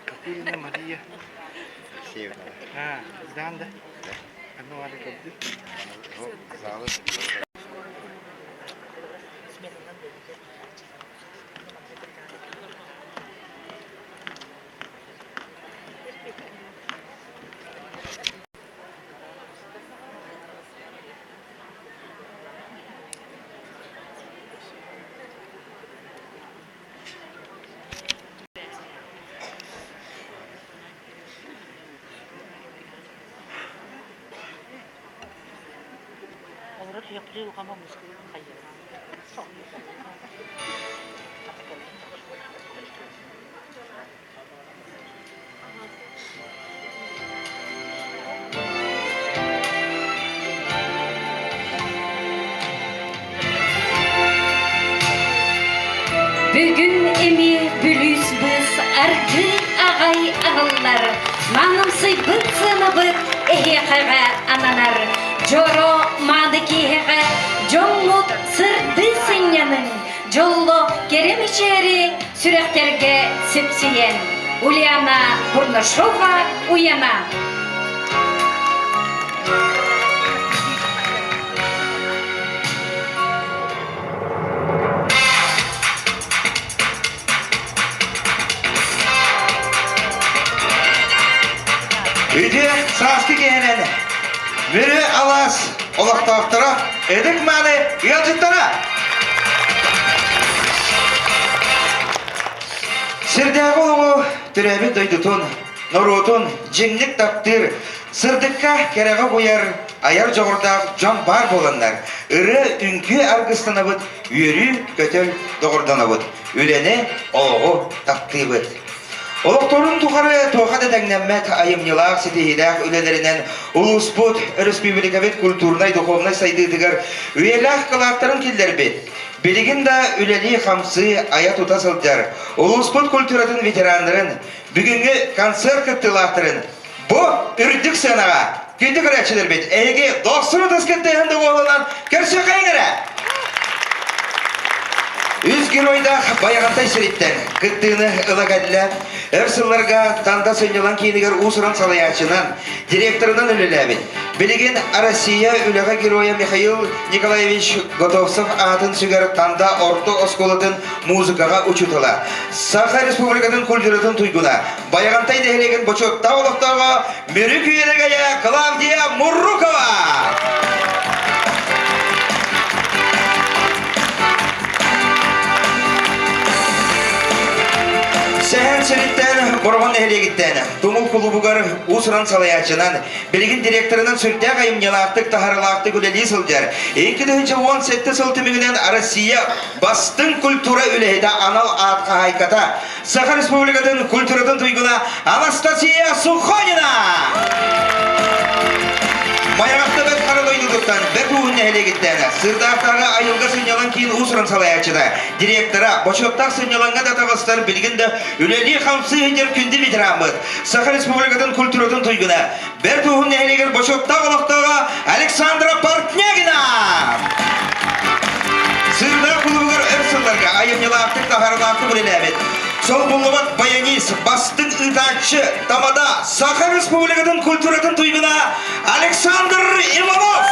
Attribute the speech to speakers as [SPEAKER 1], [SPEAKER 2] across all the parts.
[SPEAKER 1] Копырина Мария. А, сдан да? Одну валя көрдү.
[SPEAKER 2] Бүгүн эмиэ бүлүүс быыс аргыый аҕай аһыллар, маанымсыйбыт сыанабыт эһиэхэҕэ ананар. Дьоро мааны киэһэҕэ дьоммут сырдыы сынньаныҥ, дьолло кэрэ мичээри сүрэхтэргэ сипсийэн. Ульяна Бурнашова Уяна.
[SPEAKER 3] Үтүө сааскы киһинэн Мүрү алаас олохтоохторо Эдик мааны ыалдьыттара Сирдээҕи олоҕу төрөөбүт дойдутун, норуотун дьиҥник таптыыр, сырдыкка кэрэҕэ угуйар айар дьоҕурдаах дьон баар буоланнар, ырыа үҥкүү аргыстанабыт, үөрүү-көтөл доҕордонобут, үлэни, олоҕу таптыыбыт. Олохторун тухары туохха да тэҥнэммэт айымньылаах, ситиһиилээх үлэлэринэн улууспут, өрөспүүбүлүкэбит культурнай-духовнай сайдыытыгар үйэлээх кылааттарын киллэрбит, билигин да үлэлии-хамсыы, айа-тута сылдьар улууспут культуратын ветераннарын, бүгүҥҥү концерт кыттыылаахтарын бу үрдүк сыанаҕа күндү көрөөччүлэрбит эһиги дохсун ытыс кыттыһын доҕуһуоланан көрсүөххэйиҥ эрэ! Үс геройдаах Байаҕантай сириттэн кыттыыны ыла кэллэ. Өр сылларга Танда сынньалаҥ киинигэр уус-уран салайааччынан, директорынан үлэлээбит. Билигин Россия үлэҕэ геройа Михаил Николаевич Готовцев аатын сүгэр Танда орто оскуолатын музыкаҕа учуутала, Саха Республикатын культуратын туйгуна, Байаҕантай нэһилиэгин бочуоттаах олохтооҕо Мүрү күөрэгэйэ Клавдия Муррукова! Сэһэн сириттэн Бороҕон нэһилиэгиттэн Тумул кулуубугар уус-уран салайааччынан, билигин директорынан сүрдээх айымньылаахтык, таһарылаахтык үлэлии сылдьар. 2017 сыл түмүгүнэн Россия бастыҥ культура үлэһитэ анал аат хаһаайката Саха Республикатын культуратын туйгуна Анастасия Сухонина! Майаҕатта Бэрт Хара дойдутуттан Бэрт Ууһун нэһилиэгиттэн Сырдаахтааҕы айылга сынньалаҥ киин уус-уран салайааччыта, директора, бочуоттаах сынньалаҥҥа да таҕыстар билигин да үлэлии-хамсыы сылдьар күндү ветераммыт, Саха Республикатын культуратын туйгуна, Бэрт Ууһун нэһилиэгэр бочуоттаах олохтооҕо Александра Портнягина! Сыырдаах кулубугар өр сылларга айымньылаахтык таһаарылаахтык үлэлээбит, солбуллубат баянист, бастыҥ ыытааччы, тамада, Саха Республикатын культуратын туйгуна Александр Иванов!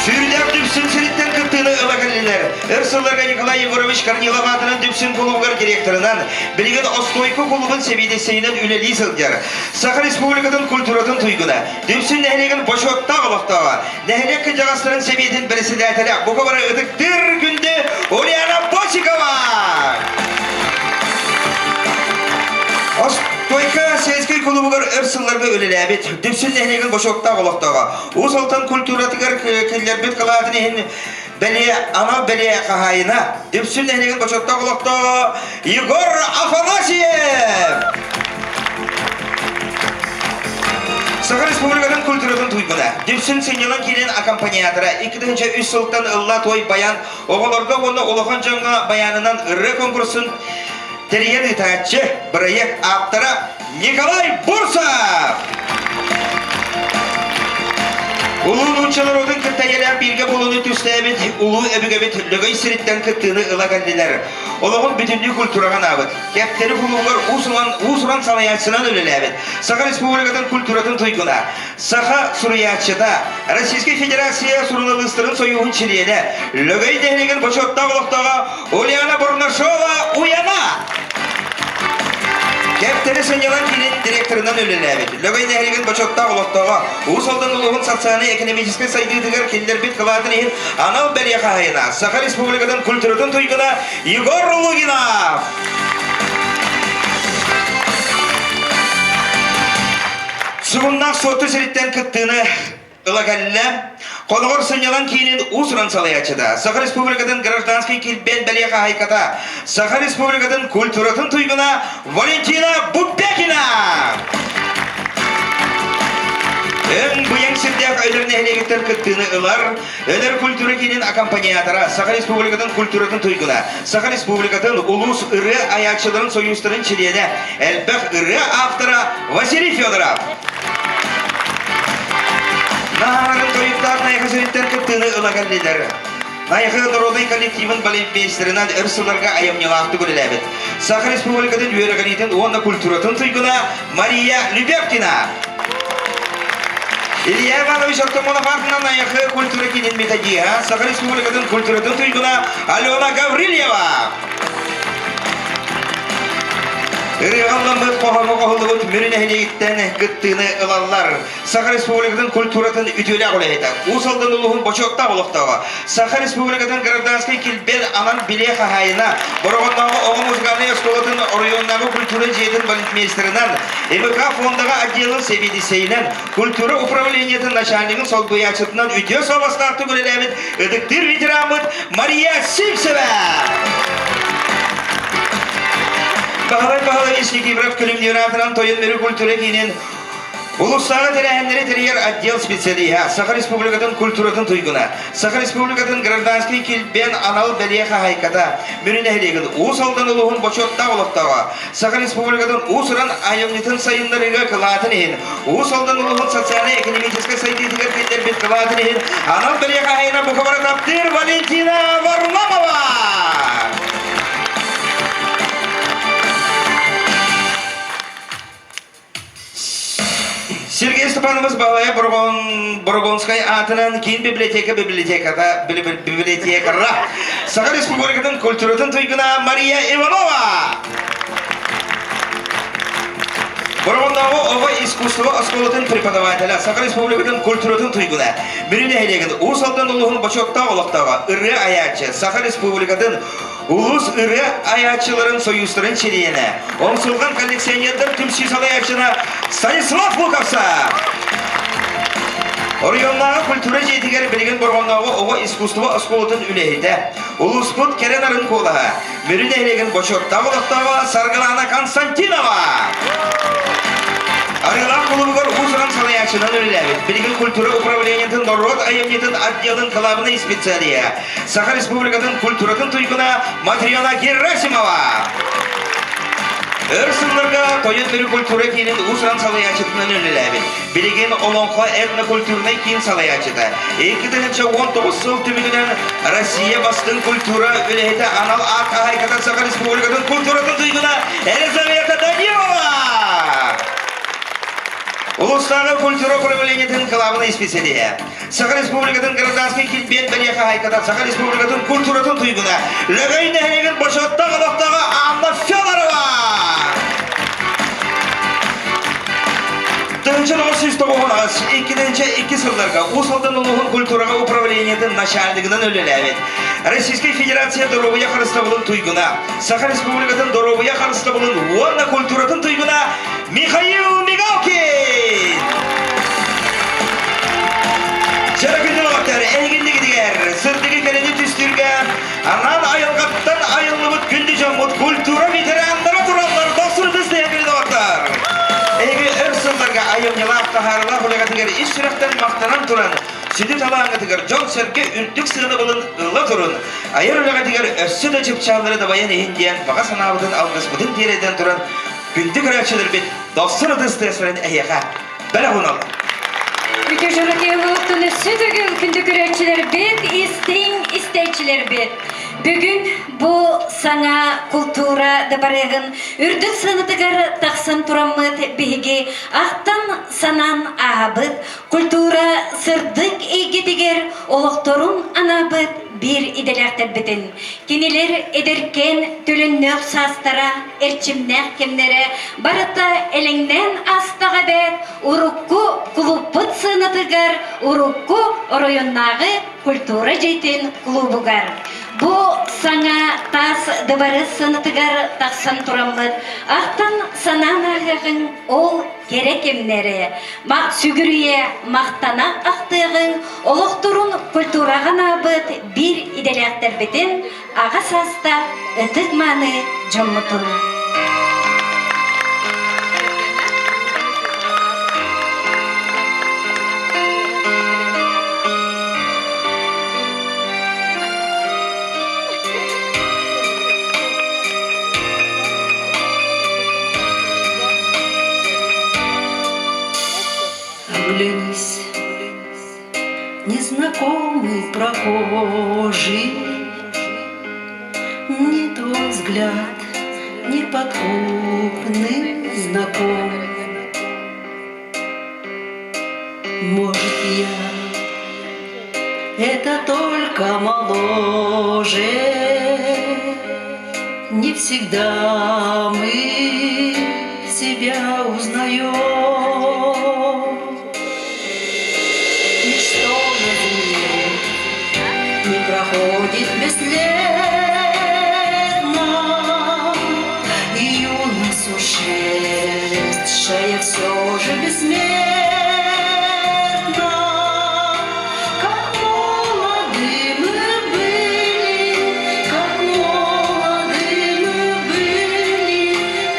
[SPEAKER 3] Сүүрдээх Дүпсүн сириттэн кыттыыны ыла кэллилэр. Өр сылларга Николай Егорович Корнилов аатынан Дүпсүн кулубугар директорынан, билигин Остуойку кулубун сэбиэдиссэйинэн үлэлии сылдьар. Саха Республикатын культуратын туйгуна, Дүпсүн нэһилиэгин бочуоттаах олохтооҕо, нэһилиэк кырдьаҕастарын сэбиэтин председателэ бука бары ытыктыыр күндү Ульяна Босикова! Остуойка сельскэй кулубугар өр сылларга үлэлээбит, Дүпсүн нэһилиэгин бочуоттаах олохтооҕо, Уус Алтан культуратыгар киллэрбит кылаатын иһин бэлиэ анал бэлиэ хаһаайына, Дүпсүн нэһилиэгин бочуоттаах олохтооҕо Егор Афанасьев! Саха Республикатын культуратын туйгуна, Дүпсүн сынньалаҥ киинин аккомпаниатора 2003 сылтан ылла той баян оҕолорго уонна улахан дьоҥҥо баянынан ырыа конкурсун тэрийэн ыытааччы, бырайыак ааптара Николай Бурцев! Улуу нуучча норуотун кытта эйэлээх бииргэ буолууну түстээбит улуу өбүгэбит Лөгөй сириттэн кыттыыны ыла кэллилэр. Олоҕун бүтүннүү культураҕа анаабыт. Кэптэри кулуугар уус-уран салайааччынан үлэлээбит. Саха Республикатын культуратын туйгуна, саха суруйааччыта, Российскай Федерация суруналыыстарын сойууһун чилиэнэ, Лөгөй нэһилиэгин бочуоттаах олохтооҕо Ульяна Бурнашова Уяна! Кэптэри сынньалаҥ киинин директорынан үлэлээбит. Лөгөй нэһилиэгин бочуоттаах олохтооҕо, Уус Алдан улууһун социальнай-экономическай сайдыытыгар киллэрбит кылаатын иһин анал бэлиэ хаһайына, Саха Республикатын культуратын туйгуна Егор Лугинов! Сугуннаах Суотту сириттэн кыттыыны ыла кэллэ. Хоноҕор сынньалаҥ киинин уус-уран салайааччыта, Саха Республикатын гражданскай килбиэн бэлиэ хаһаайката, Саха Республикатын культуратын туйгуна Валентина Бубякина! Өҥ быйаҥ сирдээх Өлөр нэһилиэгиттэн кыттыыны ылар Өлөр культура киинин аккомпаниатора, Саха Республикатын культуратын туйгуна, Саха Республикатын улуус ырыа айааччыларын союзтарын чилиэнэ, элбэх ырыа автора Василий Федоров. Наһаарын тойуктаах Найахы сириттэн кыттыыны ыла кэллилэр. Найахы народнай коллективын балетмейстеринэн өр сылларга айымньылаахтык үлэлээбит. Саха Республикатын үөрэҕириитин уонна культуратын туйгуна Мария Любевкина. Илья Иванович Артамонов аатынан Найахы культура киинин методиһа, Саха Республикатын культуратын туйгуна Алена Гаврильева. Ырыаҕалламмыт хоһооҥҥо хоһуллубут Мүрү нэһилиэгиттэн кыттыыны ылаллар. Саха Республикатын культуратын үтүөлээх үлэһитэ, Уус Алдан улууһун бочуоттаах олохтооҕо, Саха Республикатын гражданскай килбиэн анал билиэ хаһаайына, Бороҕоннооҕу оҕо музыкальнай оскуолатын оройуоннааҕы культура дьиэтин балетмейстерынан, ИВК фондаҕа отделын сэбиэдиссэйинэн, культура управлениетын начальнигын солбуйааччытынан үтүө суобастаахтык үлэлээбит ытыктыыр ветераммыт Мария Сивцева! Баһылай Баһылайевич Никифоров күлүмнүүр аатынан Тойон Мүрү культура киинин Улуустааҕы тэрээһиннэри тэрийэр отдел специалиһа, Саха Республикатын культуратын туйгуна, Саха Республикатын гражданскай килбиэн анал бэлиэ хаһаайката, Мүрү нэһилиэгин Уус Алдан улууһун бочуоттаах олохтооҕо, Саха Республикатын уус-уран айымньытын сайыннарыыга кылаатын иһин, Уус Алдан улууһун социальнай-экономическай сайдыытыгар киллэрбит кылаатын иһин анал бэлиэ хаһаайына бука таптыыр Валентина Варламова! Сергей Степанович Баһылай Борогонскай аатынан киин библиотека библиотеката библиотекара Саха Республикатын культуратын туйгуна Мария Иванова! Бороҕоннооҕу оҕо искусство оскуолатын преподавателэ, Саха Республикатын культуратын туйгуна, Мүрү нэһилиэгин Уус Алдан улууһун бочуоттаах олохтооҕо, ырыа айааччы, Саха Республикатын улуус ырыа айааччыларын союзтарын чилиэнэ, Омсулҕан коллекционердар түмсүү салайааччына Станислав Луковцев! Оройуоннааҕы культура дьиэтигэр билигин Бороҕоннооҕу оҕо искусство оскуолатын үлэһитэ, улууспут кэрэ нарын куолаһа, Мүрү нэһилиэгин бочуоттаах олохтооҕо Саргылаана Константинова! Арыылаах кулубугар уус-уран салайааччынан үлэлээбит, билигин культура управлениетын норуот айымньытын отделын кылаабынай специалиһа, Саха Республикатын культуратын туйгуна Матрена Герасимова! Өр сылларга Тойон Мүрү культура киинин уус-уран салайааччытынан үлэлээбит. Билигин Олоҥхо этнокультурнай киин салайааччыта. 2019 сыл түмүгүнэн Россия бастыҥ культура үлэһитэ анал аат хаһаайката Саха Республикатын культуратын туйгуна Елизавета Данилова! Улуустааҕы культура управлениетын кылаабынай исписэлииһэ, Саха Республикатын гражданскай килбиэн бэлиэ хаһаайката, Саха Республикатын культуратын туйгуна, Лөгөй нэһилиэгин бочуоттаах олохтооҕо Анна Федорова! 1998 2 сылларга Уус Алдан улууһун культураҕа управлениетын начальнигынан үлэлээбит. Российскай Федерация доруобуйа харыстабылын туйгуна, Саха Республикатын доруобуйа харыстабылын уонна культуратын туйгуна Михаил Мигалкин! Чөрөкүннөөхтөр эһигиннигитигэр сырдыгы кэрэни түстүүргэ анаан айылҕаттан айыллыбыт күндү дьоммут культура ветераннара тураллар дохсун ытыс доҕоттор! Эһиги өр сылларга айымньылаах таһаарылаах үлэҕитигэр ис сүрэхтэн махтанан туран, сүдү талааҥҥытыгар дьон-сэргэ үрдүк сыанабылын ыла турун, айар үлэҕитигэр өссө да чыпчааллары дабайан иһин диэн баҕа санаабытын алгыспытын тиэрдэн туран, күндү көрөөччүлэрбит дохсун ытыс тыастарын эһиэхэ бэлэх уналлар.
[SPEAKER 2] Үтүө дьоро киһи өссө төгүл күндү көрөөччүлэрбит, истиҥ истээччилэрбит. Бүгүн бу саҥа култуура дыбарыаһын үрдүк сыанатыгар тахсан тураммыт биһиги ахтан санаан ааһабыт, культура сырдык эйгэтигэр олохторун анаабыт биир идэлээхтэрбитин. Кинилэр эдэркээн төлөннөөх саастара, эрчимнээх кэмнэрэ барыта элэҥнээн аастаҕа эбээт, урукку кулууппут сыанатыгар, урукку оройуоннааҕы культура дьиэтин клубугар. Бу саҥа таас дыбарыас сыанатыгар тахсан тураммыт, ахтан санаан ааһыаҕыҥ ол кэрэ кэмнэри, сүгүрүйэ махтана ахтыаҕыҥ, олохторун культураҕа анаабыт биир идэлээхтэрбитин аҕа саастаах ытык-мааны дьоммутун.
[SPEAKER 4] Оглянись, незнакомый прохожий, Не твой взгляд, не подкупный знаком. Может, я это только моложе, Не всегда мы себя узнаем. Ничто на земле не проходит бесследно, И юность ушедшая все же бессмертна. Как молоды мы были, как молоды мы были,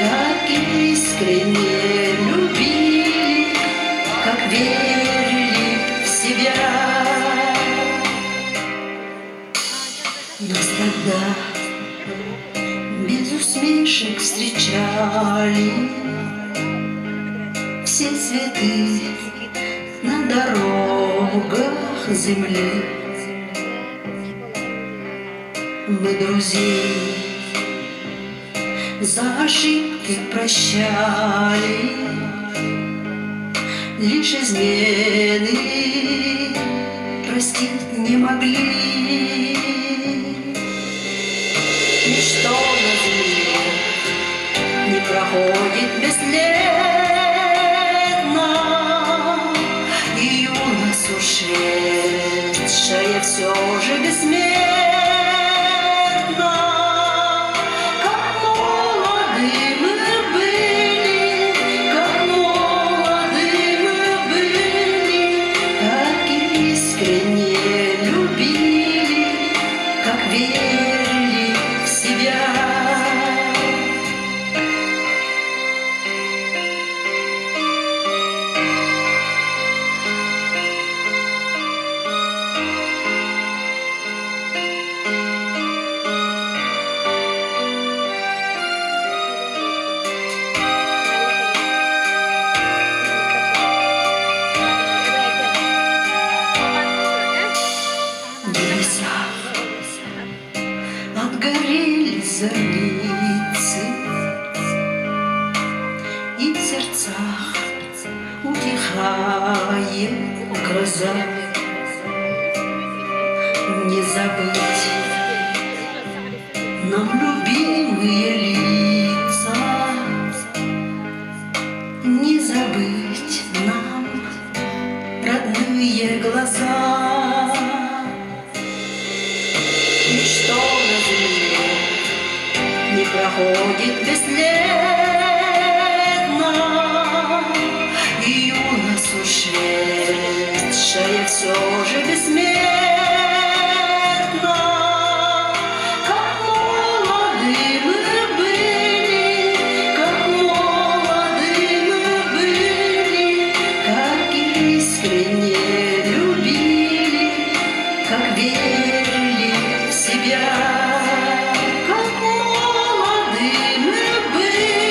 [SPEAKER 4] как искренне любили, как верили в себя. Нас тогда без усмешек встречали все цветы на дорогах земли. Мы друзей за ошибки прощали, Лишь измены простить не могли. Ничто на земле не проходит бесследно, И юность ушедшая все же бессмертна. Как молоды мы были, как молоды мы были, как искренне любили, как верили в себя. В небесах отгорели зорницы, И в сердцах утихает гроза. Не забыть нам любимые лица, Не забыть нам родные глаза. Ничто на земле не проходит бесследно, И юность ушедшая все же бессмертна. Как молоды мы были, как молоды мы были, как искренне любили, как верили в себя. Как молоды мы были,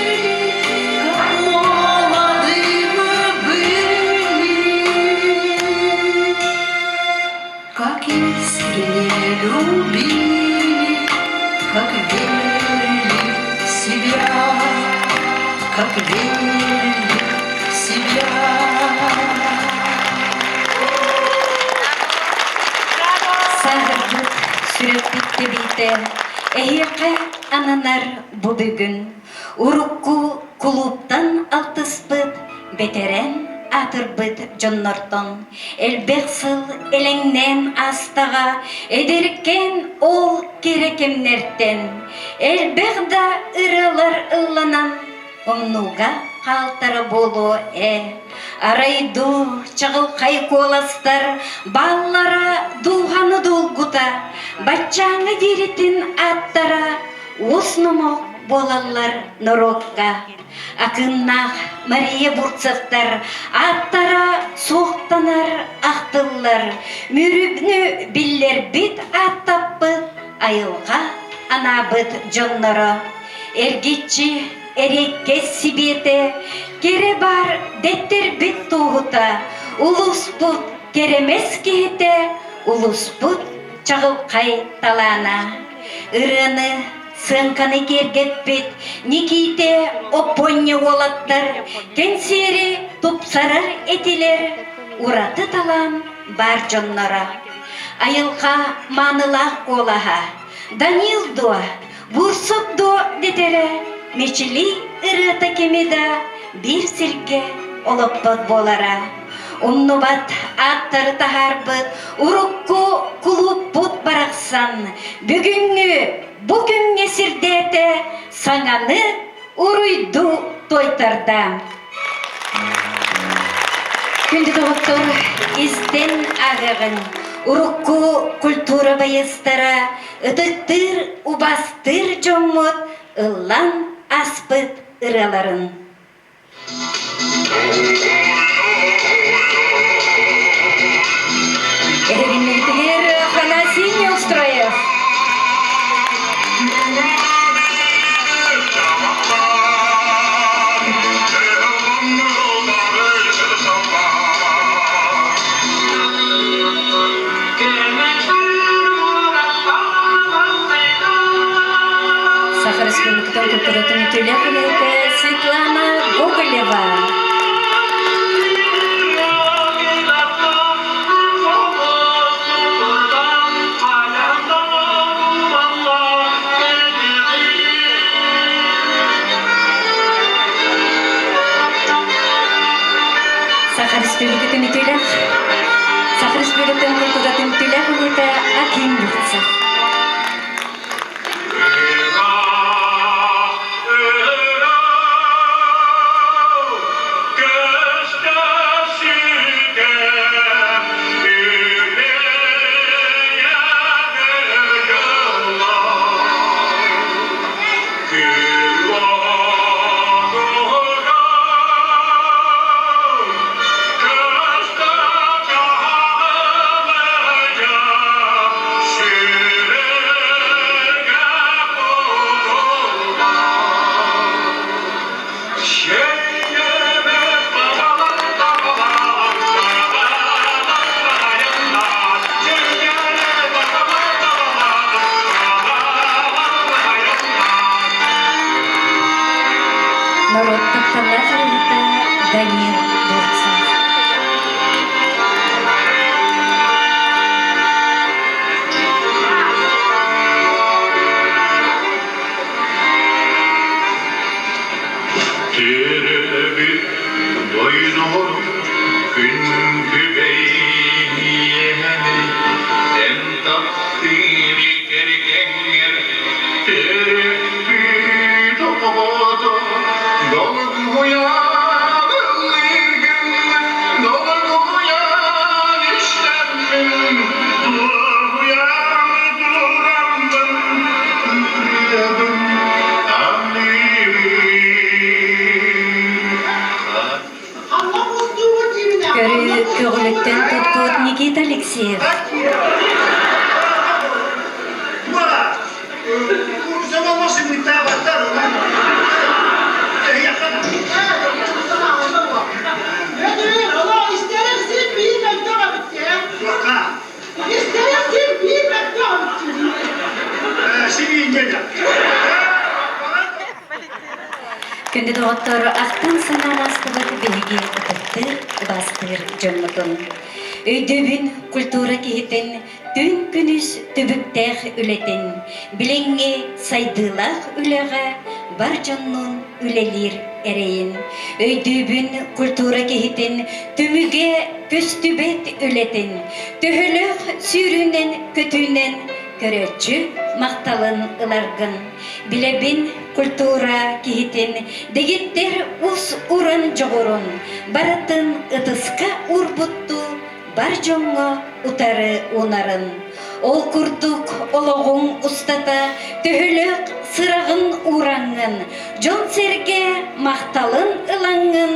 [SPEAKER 4] как молоды мы были. Как верили в себя.
[SPEAKER 2] Сааһырбыт сүрэхпит тэбиитэ эһиэхэ ананар бу бүгүн урукку кулууптан алтыспыт бэтэрээн аатырбыт дьоннортон элбэх сыл элэҥнээн аастаҕа эдэркээн ол кэрэ кэмнэртэн элбэх да ырыалар ылланан умнууга хаалтара буолуо ээ. Арай дуу чаҕылхай куоластар бааллара дууһаны долгута, баччааҥҥы диэритин ааттара уос номох буолаллар норуокка. Акыымнаах Мария Бурцевтар ааттара суохтанар ахтыллар, Мүрүбүнү биллэрбит ааттаппыт айылҕа анаабыт дьонноро. Эргиччи эриэккэс сибиэтэ, кэрэ баар дэттэрбит туоһута, улууспут кэрэмэс киһитэ, улууспут чаҕылхай талаана. Ырыаны, сыаҥканы киэргэппит Никиитэ Оппуонньа уолаттар кэнсиэри тупсарар этилэр, ураты талаан баар дьонноро. Айылҕа маанылаах куолаһа Данил дуо, Бурсук дуо дэтэрэ Мичили ырыата кими да биир сиргэ олоппот буолара. Умнубат ааттары таһаарбыт урукку кулууппут барахсан бүгүҥҥү бу күҥҥэ сирдээтэ саҥаны уруйду туойтарда. Күндү доҕоттор, истэн ааҕыаҕыҥ урукку культура байыастара ытыктыыр, убастыыр дьоммут ыллаан аспыт ырыаларын. Эһигиннигитигэр Афанасий Неустроев. Саха Республикатын культуратын үтүөлээх үлэһитэ Светлана Гоголева. Саха Республикатын үтүөлээх Саха Республикатын культуратын үтүөлээх үлэһитэ Аким Бурцев. Норуот тапталлаах ырыаһыта Данил Бурцев.
[SPEAKER 5] Төрөөбүт дойдубар күн күбэй ийэни эн таптыыр кэргэҥҥэр төрөппүт оҕото долгуйан ыллыыргын долгуйан истэммин дуоһуйан тураммын ырыабын
[SPEAKER 2] Көрүү көҕүлүттэн туппут Никита Алексеев. Күндү доҕоттор, ахтан санаан астыбыт биһиги ытыктыыр, убаастыыр дьоммутун. Өйдөбүн культура киһитин түн күнүс түбүктээх үлэтин, билиҥҥи сайдыылаах үлэҕэ бар дьоннуун үлэлиир эрэйин, өйдүүбүн культура киһитин түмүгэ көстүбэт үлэтин, төһөлөөх сүүрүүнэн-көтүүнэн көрөөччү махталын ыларгын, билэбин культура киһитин дэгиттэр ус-уран дьоҕурун барытын ытыска уурбуттуу бар дьоҥҥо утары уунарын. Ол курдук олоҕуҥ устата төһөлөөх сыраҕын уураҥҥын, дьон-сэргэ махталын ылаҥҥын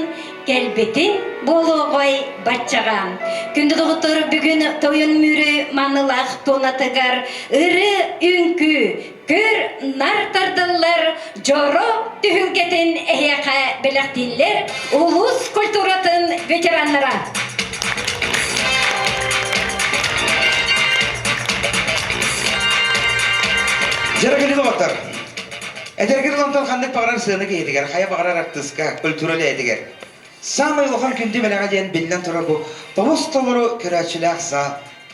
[SPEAKER 2] кэлбитин буолуоҕай баччаҕа. Күндү доҕоттор, бүгүн Тойон Мүрү маанылаах туонатыгар ыры үҥкүү, көр нар тардыллар дьоро түһүлгэтин эһиэхэ бэлэхтииллэр улуус культуратын ветераннара.
[SPEAKER 3] Дьэргэли доҕоттор, этэргин онтон ханнык баҕарар сыана киһитигэр, хайа баҕарар артыыска, культура үлэһитигэр саамай улахан күндү бэлэҕэ диэн биллэн турар бу тобус толору көрөөччүлээх саал.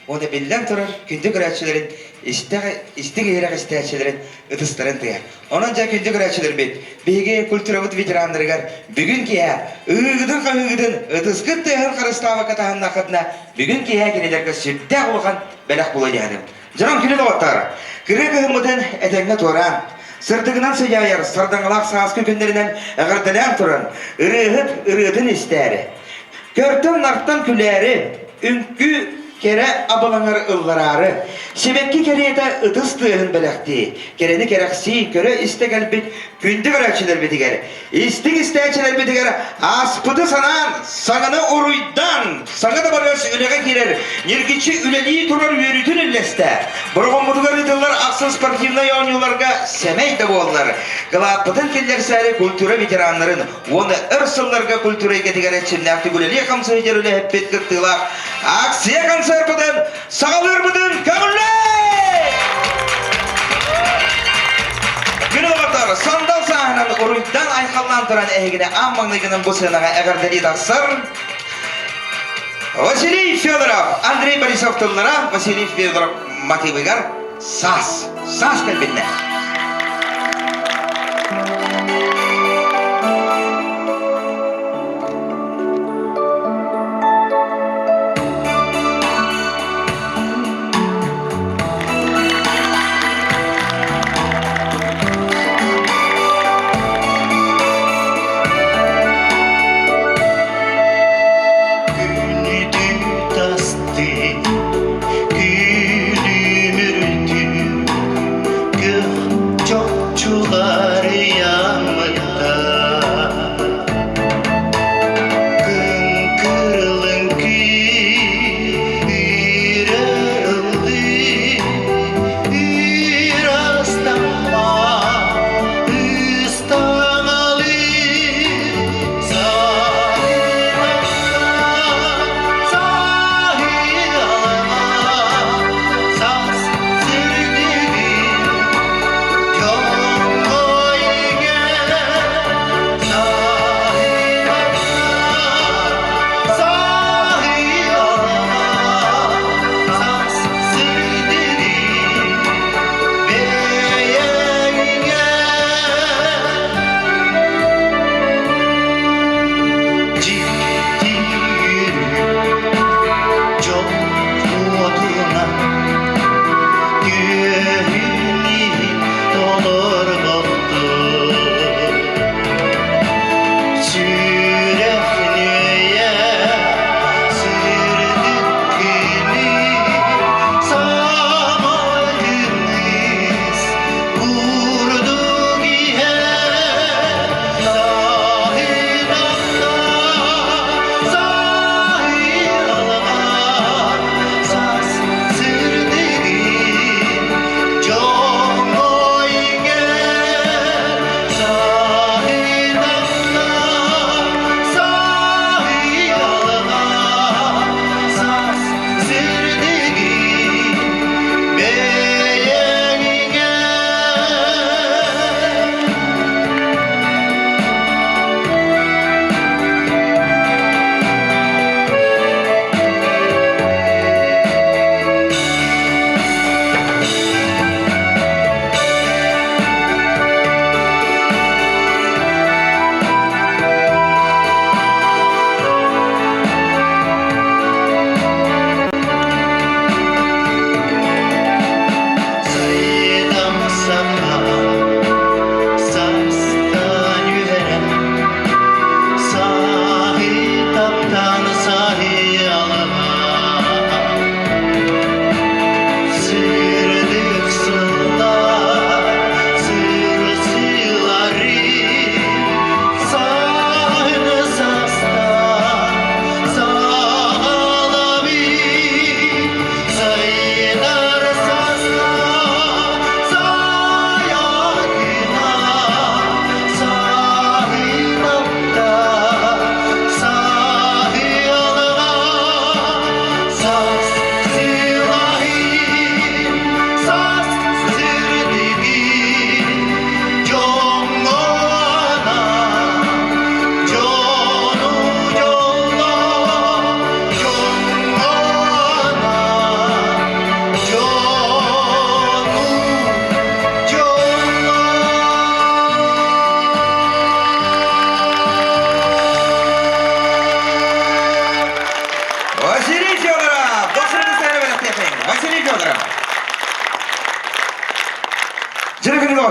[SPEAKER 3] Уонна биллэн турар, күндү көрөөччүлэрин истиҥ иһирэх истээччилэрин ытыстарын тыа. Онон дьэ күндү көрөөччүлэрбит, биһиги культурабыт ветераннарыгар бүгүн киэһэ ыһыыгытын-хаһыыгытын, ытыскыт тыаһын харыстаабакка таһыннаххытына, бүгүн киэһэ кинилэргэ сүрдээх улахан бэлэх буолуо диэхэтим. Дьонум күнү доҕоттор, кырыы кыһыммытын этэҥҥэ туораан, сырдыгынан сыдьаайар сардаҥалаах сааскы күннэринэн эҕэрдэлээн туран, ырыаһыт ырыатын истээри, көртөн-нартан күлээри, үҥкүү кэрэ абылаҥар ыллараары, сибэкки кэриэтэ ытыс тыаһын бэлэхтии, кэрэни кэрэхсии, көрө-истэ кэлбит күндү көрөөччүлэрбитигэр, истиҥ истээччилэрбитигэр ааспыты санаан, саҥаны уруйдаан, саҥа да барыас үлэҕэ киирэр, ньиргиччи үлэлии турар үөрүүтүн үллэстэ. Бороҕоммутугар ыытыллар ахсын спортивнай оонньууларга сэмэй да буоллар, кылааппытын киллэрсээри культура ветераннарын уонна өр сылларга культура эйгэтигэр эрчимнээхтик үлэлии-хамсыы сылдьар үлэһиппит кыттыылаах акция концерпытын саҕалыырбытын көҥүллээ! Күн оҕотор сандал сааһынан уруйдан айхаллаан туран эһигини аан маҥнайгынан бу сыанаҕа эҕэрдэлии тахсар Василий Федоров, Андрей Борисов тыллара Василий Федоров мотивыгар саас, саас кэлбиннэ.
[SPEAKER 4] Күнүтү тасты, күлүмүрдү, көх.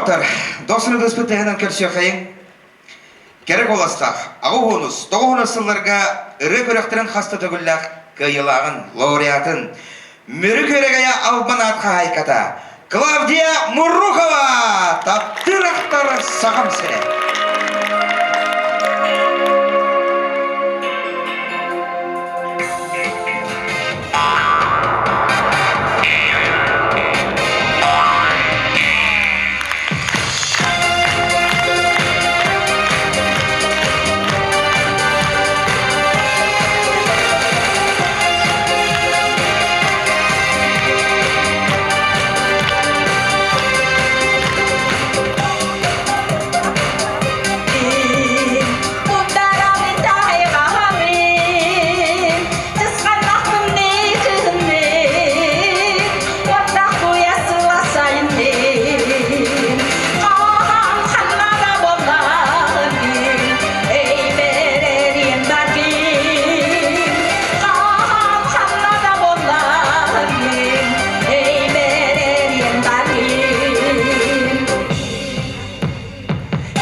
[SPEAKER 3] доҕоттор, дохсун ытыспыт тыһынан көрсүөххэйиҥ. Кэрэ куоластаах, аҕа уһуонус, тоҕуһунус сылларга ырыа күрэхтэрин хаста төгүллээх кыайыылааҕын, лауреатын, Мүрү күөрэгэйэ албан аат хаһаайката Клавдия Муррухова таптыыр ахтар Сахам сирэ.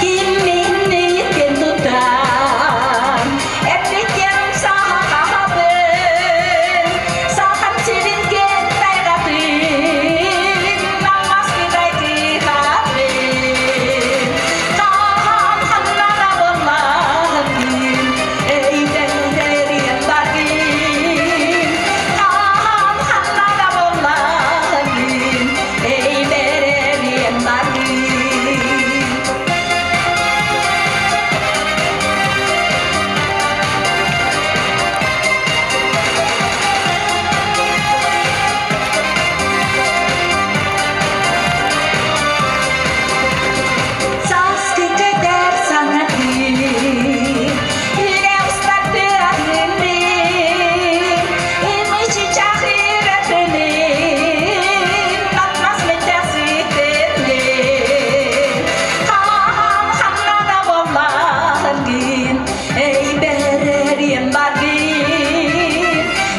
[SPEAKER 2] Кимминниттен тутан, эппиттен сахахабын, сахам сирин кэн тайгатын, наммаскыдай тыхабын. Хахан ханнара боллаһын, эйден баргын. Хахан ханнара боллаһын, эйберен баргын. Сааскы көтөр саҥатын, үрэх устар тыаһынын, ымычычах үрэхинин, батмас мэтэх сүтэрин, хаан ханна да буолларгын, эй бэрэриэн баргын,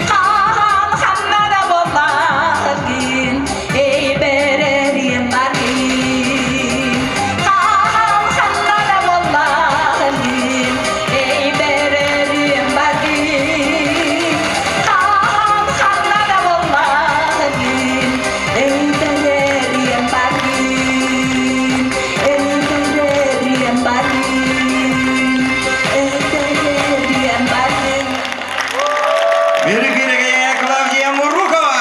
[SPEAKER 2] хаан ханна да буолларгын, эй бэрэриэн баргын, хаан ханна да буолларгын, эй бэрэриэн баргын, хаан ханна да буолларгын, эй бэрэриэн баргын, эй бэрэриэн баргын, эй бэрэриэн баргын.
[SPEAKER 3] Мүрү күөрэгэйэ Клавдия Муррухова!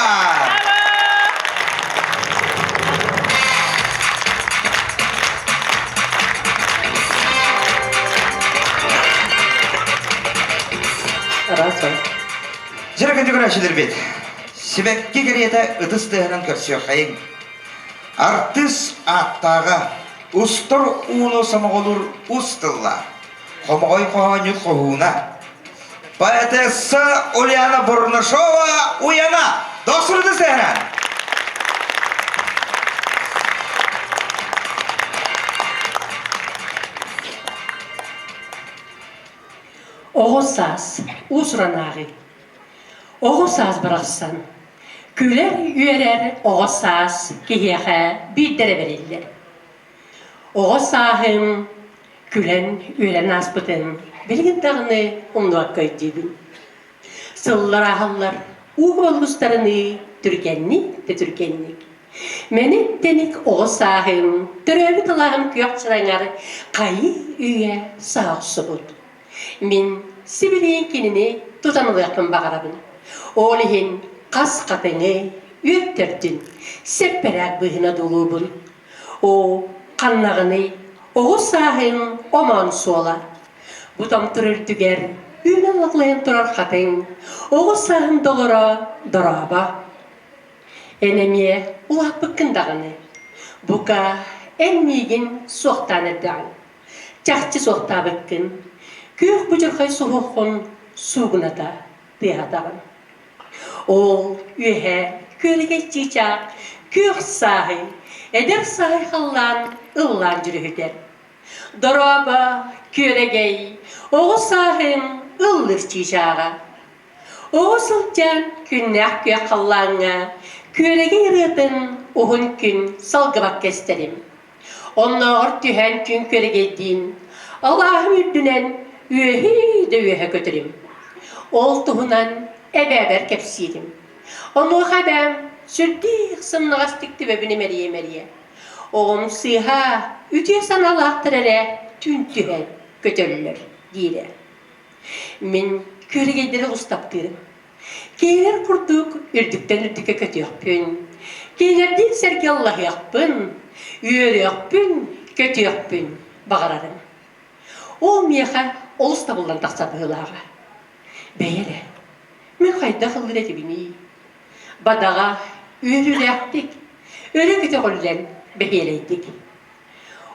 [SPEAKER 6] Раз,
[SPEAKER 3] Дьэ күндү көрөөччүлэрбит, сибэкки кэриэтэ ытыс тыаһынан көрсүөххэйиҥ. Артыыс ааттааҕа устар ууну сомоҕолуур ус тылла, хомоҕой хоһоонньут хоһууна, поэтесса Ульяна Бурнашова Уяна дохсуруду сэһэрэн!
[SPEAKER 6] Оҕо саас уус-уран ааҕыы. Оҕо саас барахсан күлэр-үөрэр оҕо саас киһиэхэ биирдэрэ бэриллэр. Оҕо сааһым күлэн-үөрэн ааспытын билигин даҕаны умнубакка өйдүүбүн. Сыллар ааһаллар, уу боллустарыныы түргэнник да түргэнник. Мэник-тэник оҕо сааһым, төрөөбүт алааһым күөх чараҥар хайыы-үйэ саа охсубут. Мин сибилигин кинини тутан ылыахпын баҕарабын. Ол иһин хас хатыҥы үөт төрдүн сэппэрээк быыһын одуулуубун. Оо, ханнаҕыный, оҕус сааһым омоон суола. Бу томтор үрдүгэр үүнэн лаҕлайан турар хатыҥ, оҕус сааһым доҕоро дорообо. Эн эмиэ улааппыккын даҕаны. Бука, эн миигин суохтаан эрдэҕиҥ. Чахчы суохтаабыккын. Күөх будьурхай суһуоххун суугуната тыаһатаҕын. Ол үөһэ күөрэгэй чыычаах күөх сааһый, эдэр саһай халлаан ыллаан дьүрүһүтэр. Дорообо, күөрэгэй, оҕо сааһым ыллыр чыычааҕа. Оҕо сылдьан күннээх күөх халлааҥҥа күөрэгэй ырыатын уһун күн салгыбакка истэрим. Оннооҕор түһээн күн күөрэгэйдиин алааһым үрдүнэн үөһүү да үөһэ көтөрүм. Ол туһунан эбээбэр кэпсиирим. Онуоха эбээм сүрдээх сымнаҕастык төбөбүн имэрийэ-имэрийэ, «Оҕом сыыһа, үтүө санаалаахтар эрэ түүн түһэн көтөллөр» диирэ. Мин күөрэгэйдэри олус таптыырым. Кинилэр курдук үрдүктэн үрдүккэ көтүөхпүн, кинилэрдиин сэргэ ыллаһыахпын, үөрүөхпүн, көтүөхпүн баҕарарым. Ол миэхэ олус табыллан тахсар быһыылааҕа. Бэйэ эрэ, мин хайдах ыллыыр этибиний? Бадаҕа үөрүүлээхтик, өрө көтөҕүллэн бэһиэлэйдик.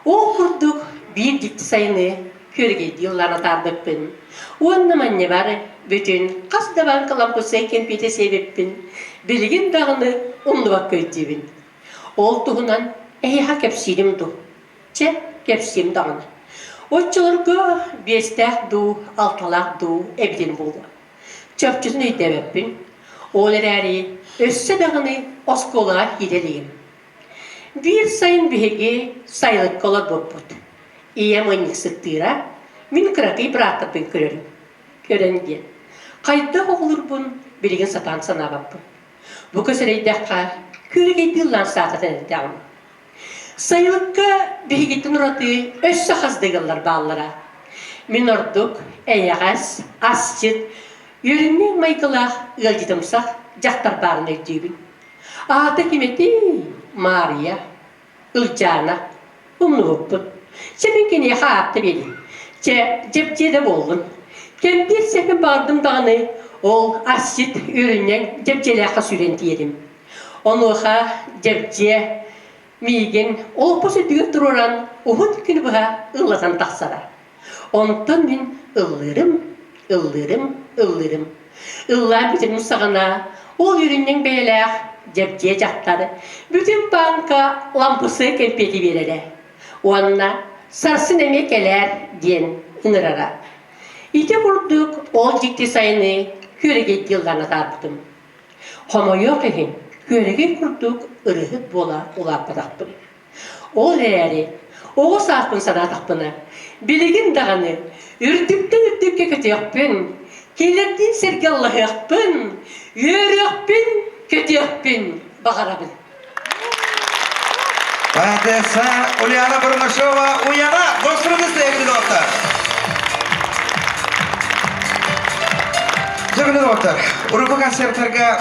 [SPEAKER 6] Ол курдук биир дьикти сайыны күөрэгэйдии ыллаан атаарбыппын уонна манньабар бүтүн хас да бааҥка лампусай кэмпиэтэ сиэбиппин билигин даҕаны умнубакка өйдүүбүн. Ол туһунан эһиэхэ кэпсиирим дуу? Чэ, кэпсиим даҕаны. Оччолорго биэстээх дуу, алталаах дуу эбитин буолуо. Чопчутун өйдөөбөппүн. Ол эрээри өссө даҕаны оскуолаҕа киирэ илигим. Биир сайын биһиги сайылыкка олорбуппут. Ийэм ыанньыксыттыыра, мин кыракый бырааттарбын көрөрүм. Көрөн диэн. Хайдах оҕолорбун билигин сатаан санаабаппын. Бу көсөрөйдөххө, күөрэгэйдии ыллаан саататан эрдэҕим. Сайылыкка биһигиттэн ураты өссө хас да ыаллар бааллара. Мин ордук эйэҕэс, асчыт, үөрүнньэҥ майгылаах ыалдьытымсах дьахтар баарын өйдүүбүн. Аата ким этий? Маарыйа, Ылдьаана. Умнубуппут. Чэ мин киниэхэ аатта биэриим. Чэ, дьэбдьиэ да буоллун. Кэмпиэр сэпин баҕардым даҕаны, ол асчыт үөрүнньэҥ дьэбдьиэлээххэ сүүрэн тиийэрим. Онуоха дьэбдьиэ миигин олоппос үрдүгэр туруоран уһун күнү быһа ыллатан тахсара. Онтон мин ыллыырым, ыллыырым, ыллыырым. Ыллаан бүтэрим саҕана ол үөрүнньэҥ бэйэлээх дьэбдьиэ дьахтар бүтүн бааҥка лампысыа кэмпиэти биэрэрэ уонна сарсын эмиэ кэлээр диэн ыҥырара. Ити курдук ол дьикти сайыны күөрэгэйдии ыллаан атаарбытым. Хомойуох иһин, күөрэгэй курдук ырыаһыт буола улааппатахпын. Ол эрээри, оҕо сааспын санаатахпына, билигин даҕаны үрдүктэн үрдүккэ көтүөхпүн, кинилэрдиин сэргэ аллаһыахпын, үөрүөхпүн, көтүөхпүн баҕарабын.
[SPEAKER 3] Поэтесса Ульяна Бурнашова Уяна Гоструды sevgili dostlar. Sevgili dostlar, урукку концерттерге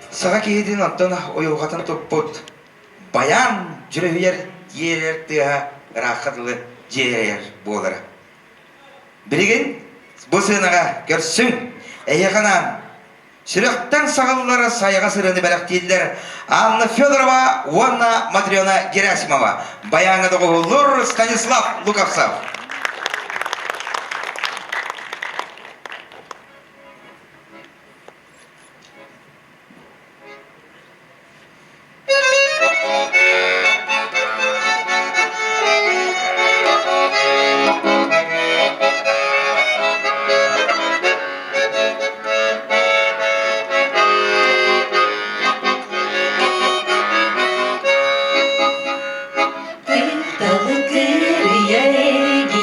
[SPEAKER 3] саха киһитин онтон уйулҕатын туппут Баян дьүрүһүйэр дьиэлэр тыаһа ыраахха дылы дьиэрэйэр буолара. Билигин бу сыанаҕа көрсүҥ, эһиэхэ анаан сүрэхтэн саҕыллар сайаҕас ырыаны бэлэхтииллэр Анна Федорова уонна Матрена Герасимова. Баяҥҥа доҕуһуллуур Станислав Луковцев.
[SPEAKER 2] Тыл-тылы кырыйа.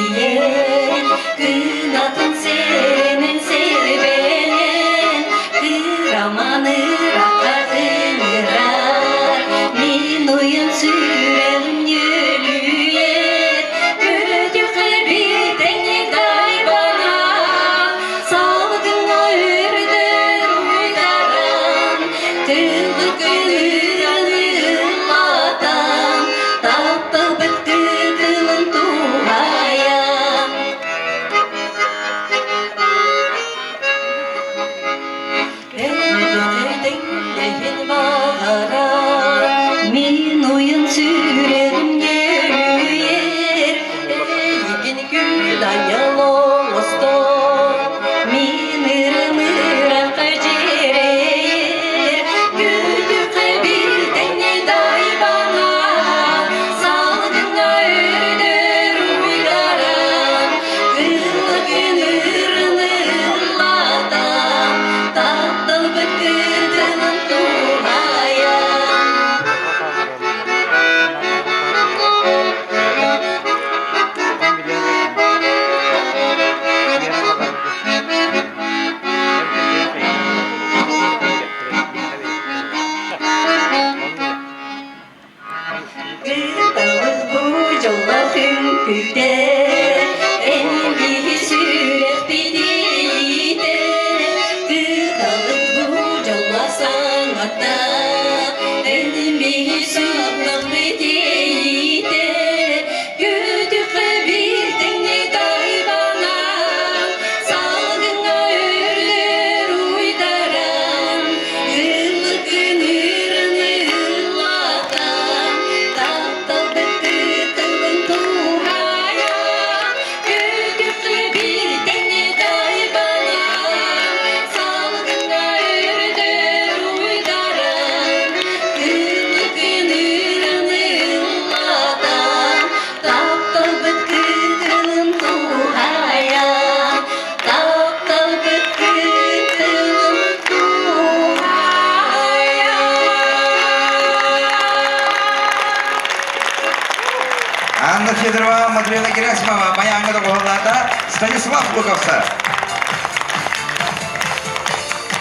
[SPEAKER 3] Музыката Матрена Герасимова, Майаҥҥа доҕуһуоллаата Станислав Луковцев.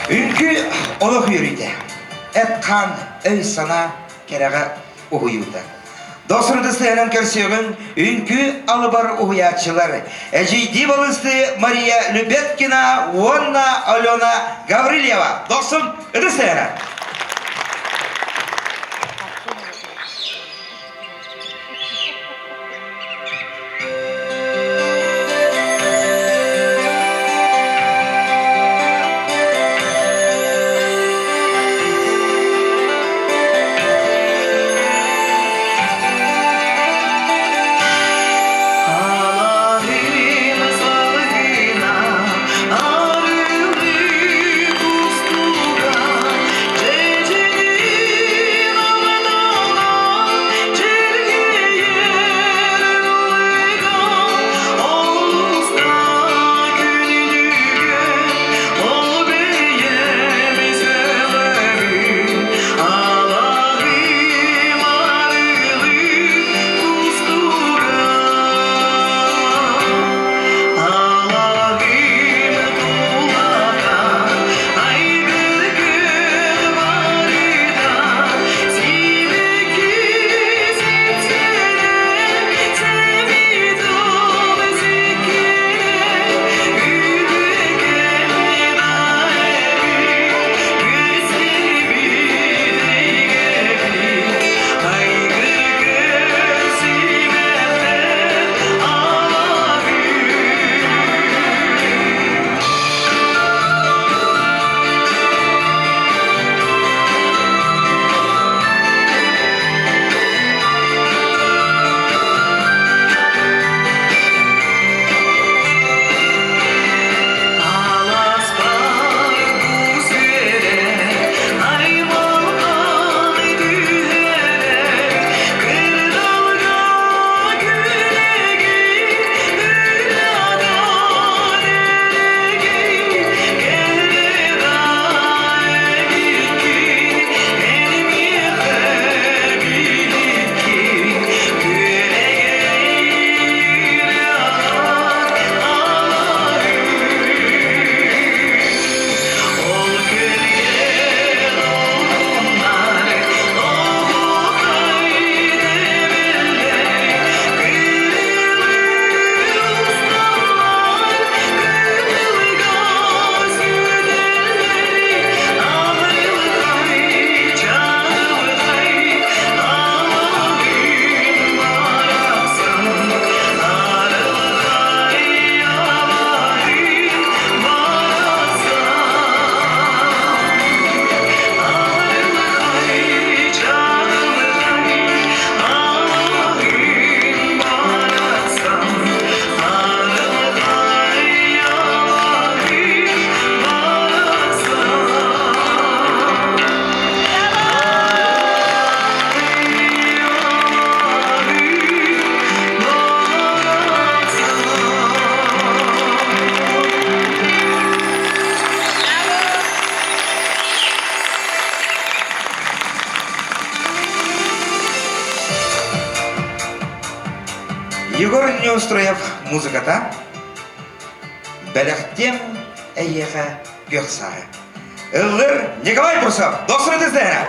[SPEAKER 3] Үҥкүү олох үөрүүтэ. Эт-хаан, өй-санаа кэрэҕэ уһуйуута. Досру сыһынан көрсүөҕүн үҥкүү алыбар уһуйааччылар эдьиийдии балыстыы Мария Любеткина уонна Алена Гаврильева. Дохсун ытыс сыһына.
[SPEAKER 4] Аларина салгына, арылы кустуга, чеченин
[SPEAKER 3] Егор Неустроев музыката Бэлэхтиэм эйиэхэ күөх сааһы. Ыллыр Николай Бурсов, дохсун ытыстыһына!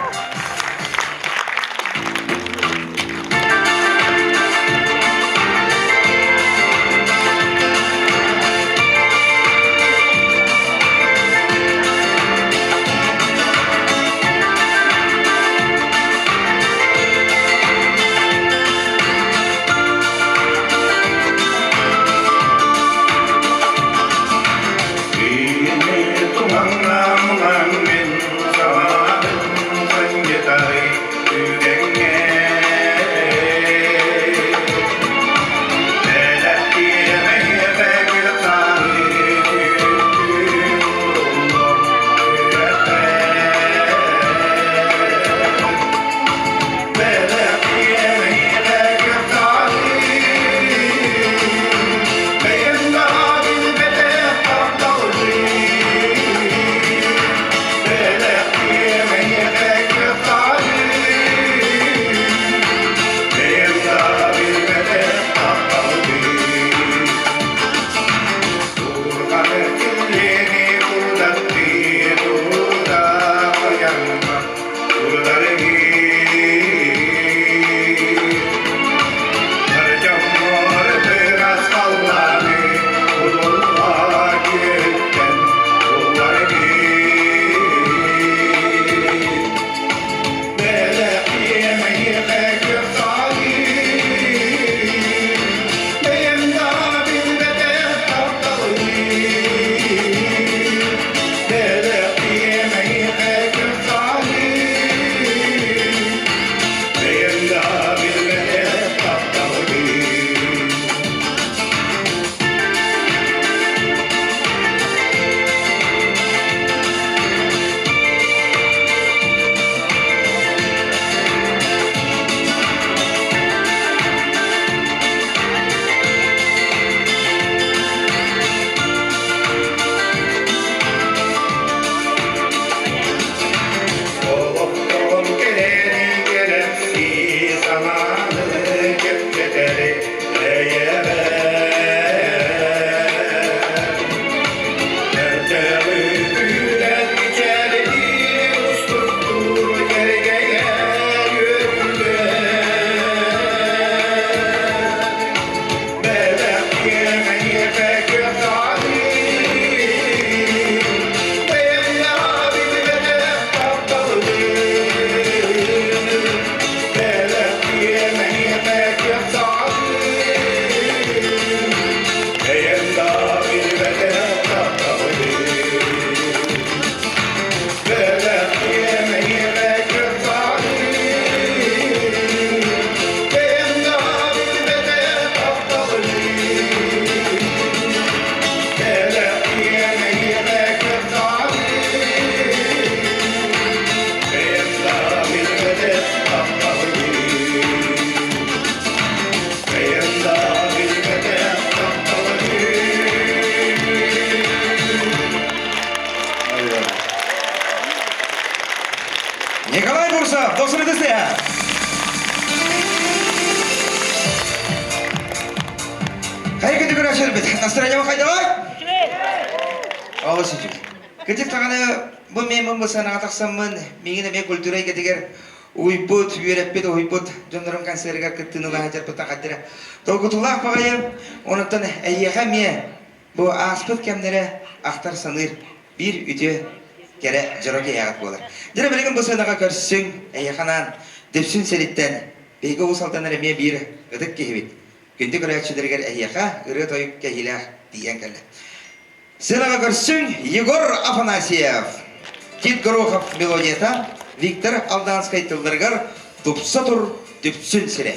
[SPEAKER 5] Туманнаммын, мен санадым.
[SPEAKER 3] көрөөччүлэрбит, настроение хайдаҕай? Олус үчүгэй. Кырдьык даҕаны бу мен бу сыанаҕа тахсаммын, миигин эмиэ культура эйгэтигэр уйбут, үөрэппит, уһуйбут дьоннорум концерыгар кыттыыны ыла сылдьарбыттан хаддара долгутуулаах баҕайы. Онуттан эйиэхэ эмиэ бу ааспыт кэмнэрэ ахтар-саныыр биир үтүө кэрэ дьоро киһиэхэ буолар. Дьэ билигин бу сыанаҕа көрсүҥ, эйиэхэ анаан Дүпсүн сириттэн биһиги Уус Алданнар эмиэ биир ытык киһибит. Күндү көрөөччүлэригэр эһиэхэ ырыа-тойук кэһиилээх тиийэн кэллэ. Сыанаҕа көрсүҥ Егор Афанасьев, Тит Горохов мелодията, Виктор Алданскай тылларыгар «Тупса тур, Дүпсүн сирэ».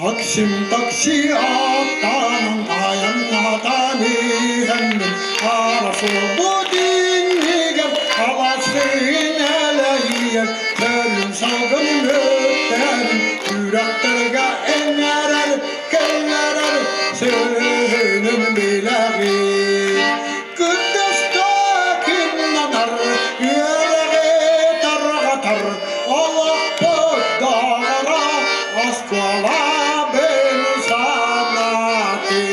[SPEAKER 5] Аксим такси аттанан айаннатан иһэммин Арасылбы диннигэр аласын элэйиэр Төрүн салгын мүттэрин сүрэхтэргэ эҥэрэр кэллэрэр сыһыынын билэҕин Кыттыста кыннанар үөрэҕи тарҕатар олохпут доҕоро оскуолабын санатыы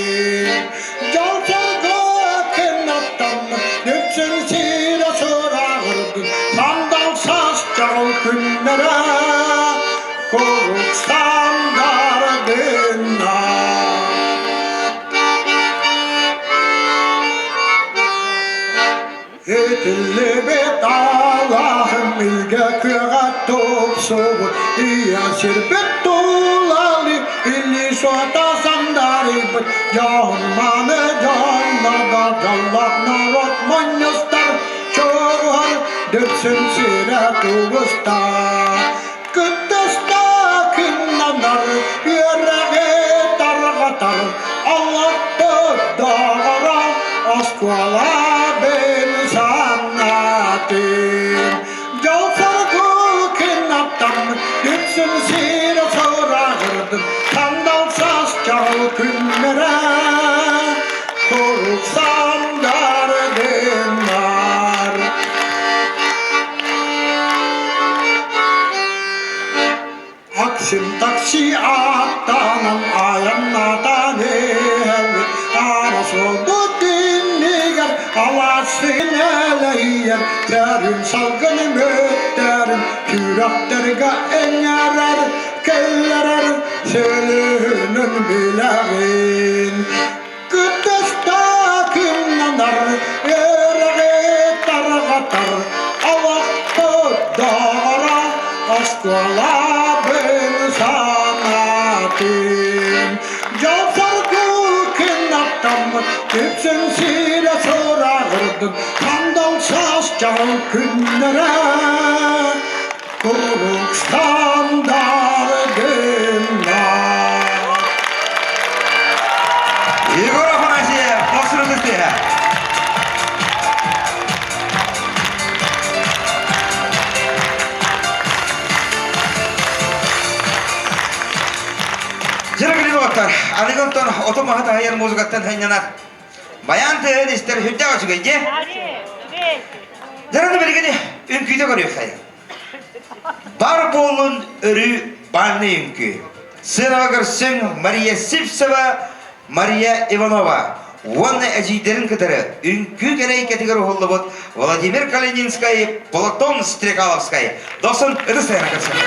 [SPEAKER 5] Дьол-соргу кыннаттан үксүн сиирэ сураҕырдын сандал саас чаҕыл күннэрэ куруук сандардынна. Этиллибит алааһым илгэ кыаҕа тупсубут, ийэ сирбит тулалыы илии суота сандарыйбыт, дьоһун-мааны дьоннорго дьоллоох норуот мунньустар, чугуһар дүпсүн сирэ тубуста. Кыттыста кыннанар, үөрэҕи тарҕатар, олохпут доҕоро оскуолабын санаатын. Дьол-соргу кынаттан үксүн сирэ сураҕырдым, сандал саас чаҕыл күннэрэ куруук сандардыннар. Аксим такси аттанан айаннатан иһэбит Арасылбыт иннигэр алаасын элэйэр Тэрин салгын мүттэрин сүрэхтэргэ эҥэрэр Кэллэрэр сөлүнүн билэҕин Кытыста кыннанар, үөрэҕи тарҕатар, олохпут доҕоро оскуолабын санаатын. Дьол-соргу кынаттаммыт, үксүн сирэ сураҕырдын, сандал саас чаҕыл күннэрэ куруук сандардыннар.
[SPEAKER 3] Егор Афанасьев, Мосрын тыһа. Дьэрэ аныгынтон оту маһы таһыйар музыкаттан хайнанар. Баян тыһын истэр сүрдээх үчүгэй дьэ. Дьэрэ билигини үҥкүүтэ көрүөххэ. Бар буолун өрүү бальный үҥкүү. Сыанаҕа көрсүҥ Мария Сивцева, Мария Иванова уонна эдьиийдэрин кытары үҥкүү кэрэйкэтигэр уһуллубут Владимир Калининскай, Платон Стрекаловскай. Дохсун ытыс тайана көрсүҥ.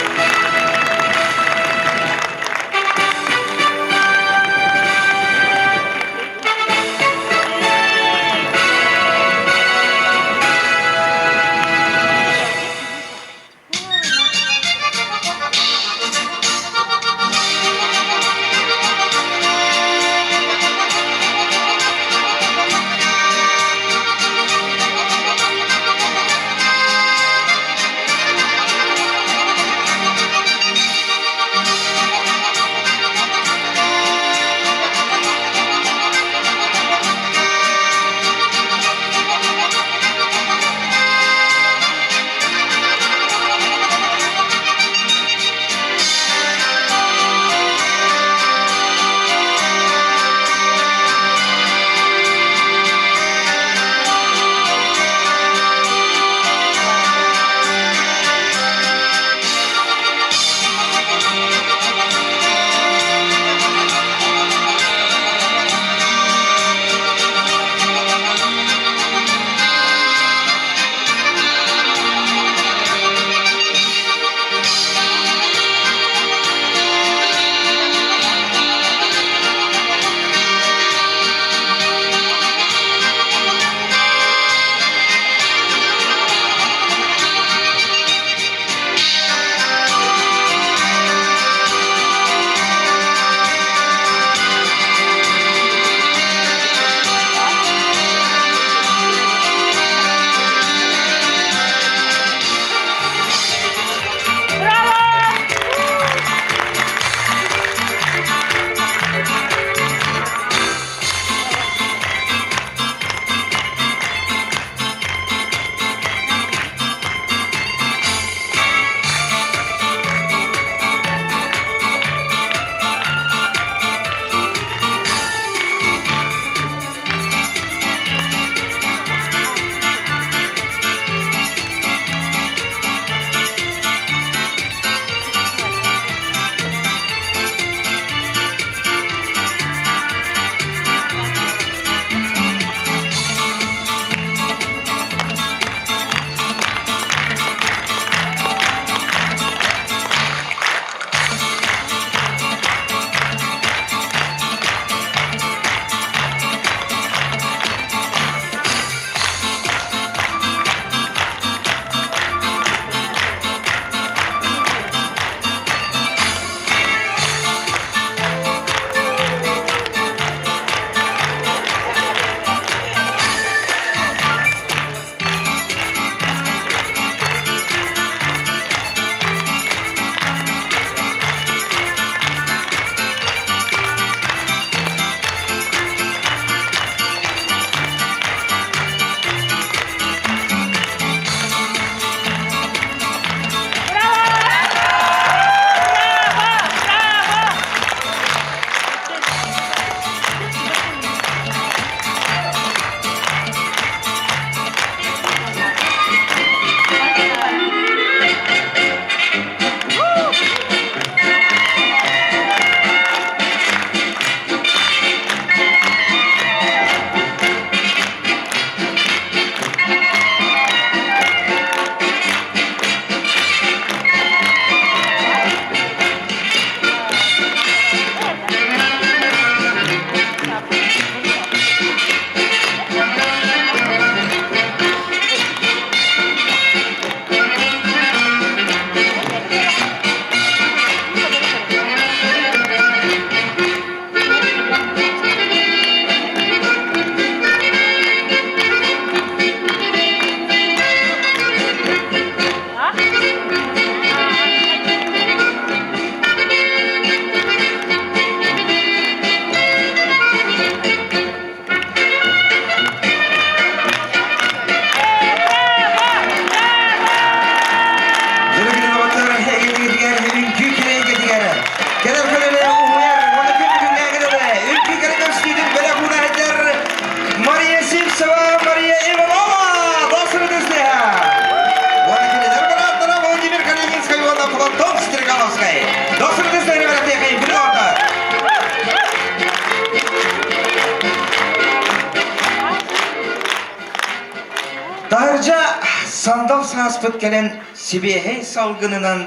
[SPEAKER 3] Сандал сааспыт кэлэн сибиэһэй салгынынан,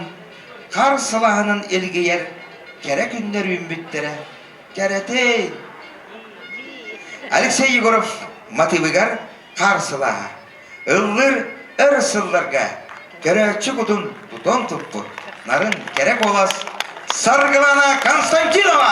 [SPEAKER 3] хаар сылааһынан илгийэр кэрэ күннэр үүммүттэрэ. Кэрэтин! Алексей Егоров матыыбыгар хаар сылааһа. Ыллыр өр сылларга көрөөччү кутун тутан туппут нарын кэрэ куолас Саргылана Константинова!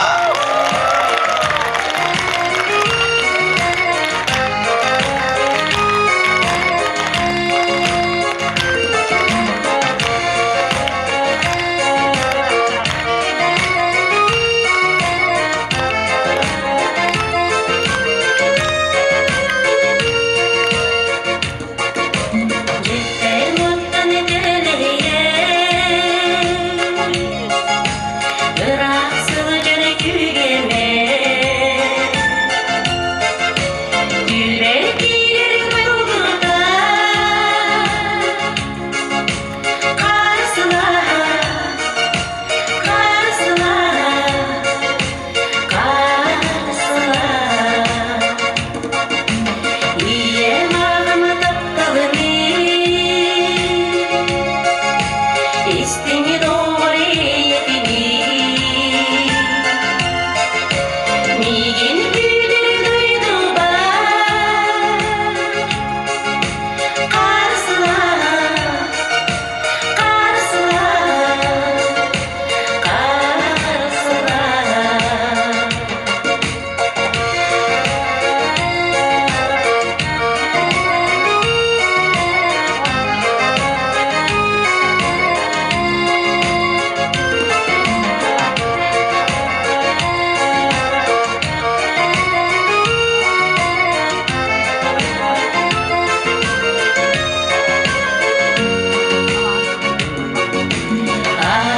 [SPEAKER 2] Дьиттэн-уоттан этэлэһийэн, ыраах сылдьар күгэмэ. Түүлбэр киирэр буйгута, хаар сылааһа, хаар сылааһа, хаар сылааһа. Ийэм аҕам тапталыныы, истиҥи доҕор ийэтинии. Миигин күүтэр дойдубар, хаар сылааһа, хаар сылааһа, хаар сылааһа.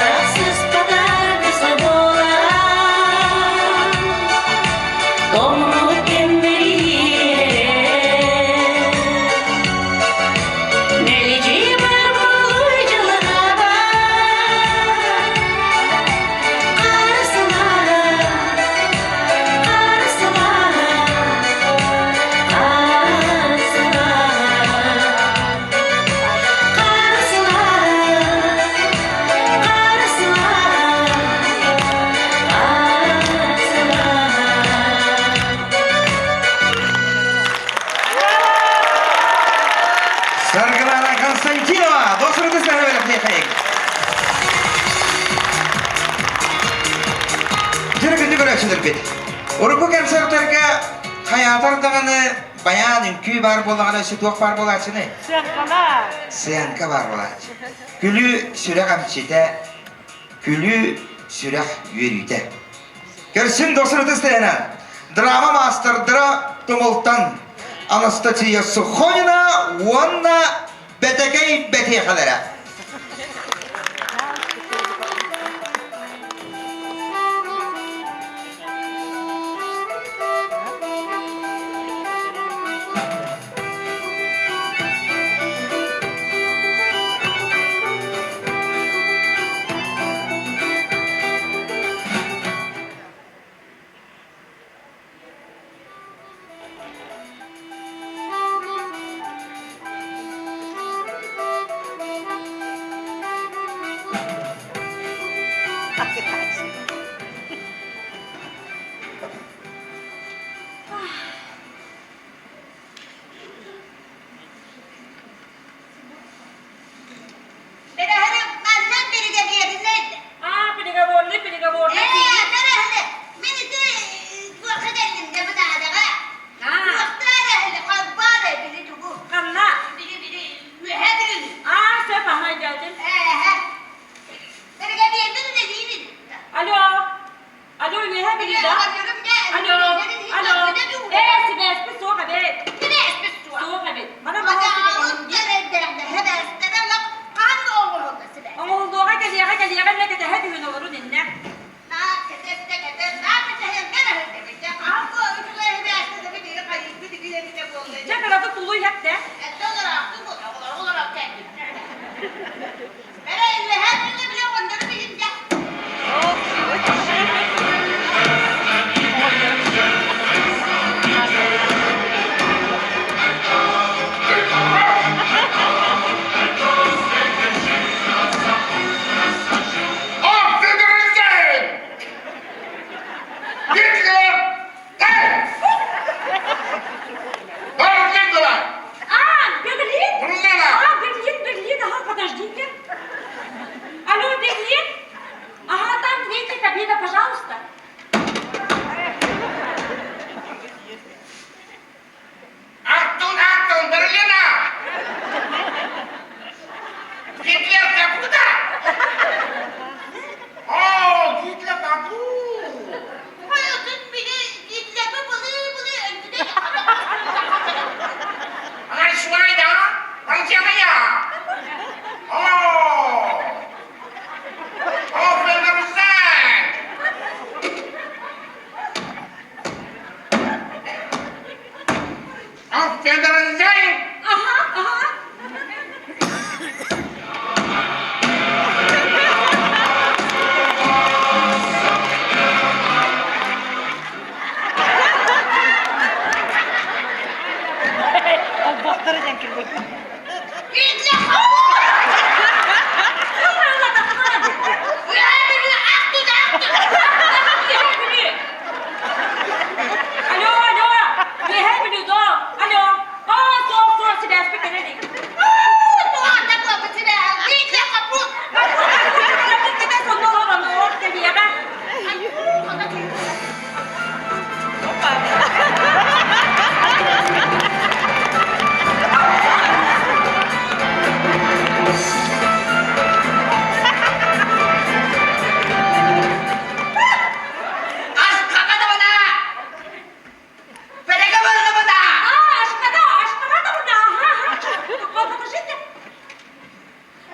[SPEAKER 2] Арахсыспатар буолан, тоҥмут кэмнэриирэ. Мэлдьи бар буолуй дьылҕаба, хаар сылааһа, хаар сылааһа, хаар сылааһа. Хаар сылааһа, хаар сылааһа, хаар сылааһа.
[SPEAKER 3] Саргылана Константинова, досрыды сәһәбәләхнехайык. Дьэ күндү көрөөччүлэрбит. Урукку концерттарга хайаатар даҕаны баян үҥкүү баар буоллаҕына өссө туох баар буолааччыный?
[SPEAKER 7] Сыаҥкала.
[SPEAKER 3] Сыаҥка баар буолааччы. Күлүү сүрэх эмчитэ, күлүү сүрэх үөрүүтэ. Көрсүн досун ытыс драма маастардара Тумултан Анастасия Сухонина уонна Бэтэкэй Бэтиэхэлэрэ.
[SPEAKER 7] Ага, ага. Алло, алло, үөһээ Бүлүү доо, алло, аа, суох, суох, сибээспит кэлэ илик.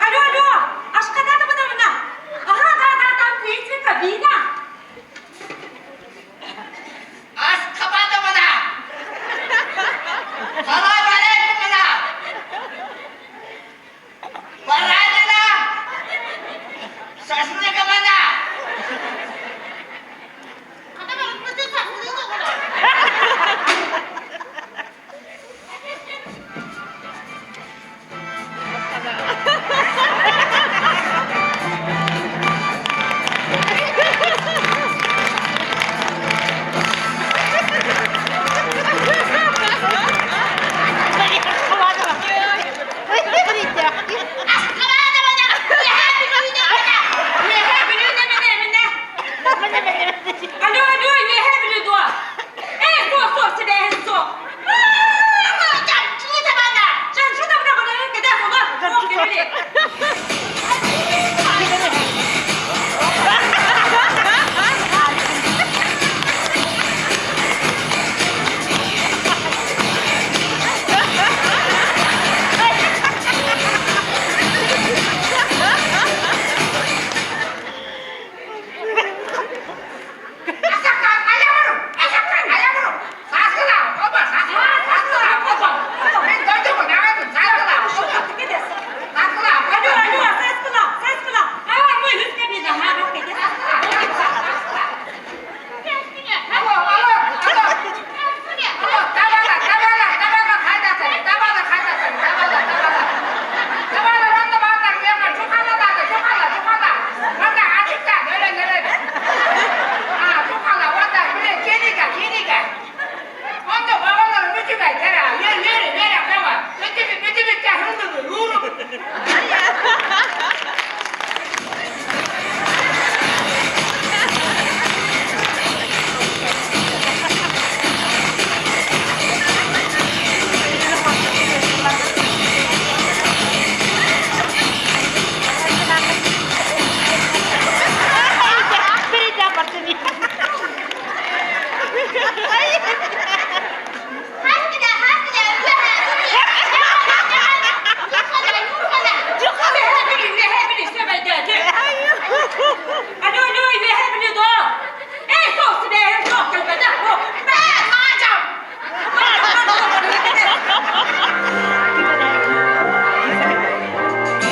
[SPEAKER 7] Алло, алло, Ашкадатовна! Ага, да, да, там третья кабина. Алло, алло, үөһээ Бүлүү дуо? Ээ, суох, суох, сибээһин суох.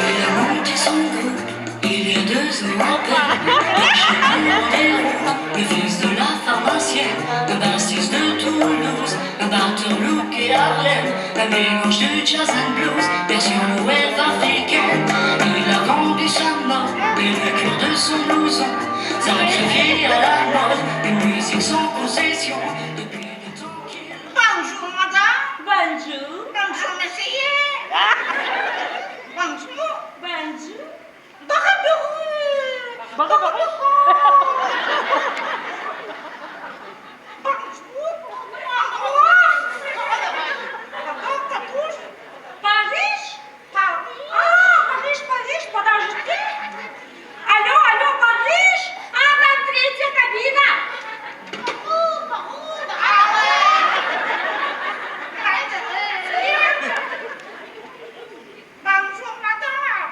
[SPEAKER 8] Il a monté son groupe, il y a 2 ans à peine. Le fils de la pharmacienne, le bassiste de Toulouse, le batteur Luke et Harlem, un mélange de jazz and blues, version nouvelle africaine. Il a vendu sa mort et le cœur de son blouson, sacrifié à la mort, une musique sans concession, depuis le temps qu'il...
[SPEAKER 7] Bonjour madame. Bonjour. Bonjour monsieur. Bonjour. Bonjour. Париж? Париж. А, Париж, Париж, подожди. Алло, алло, Париж? А, там третья кабина. Bonjour, madame.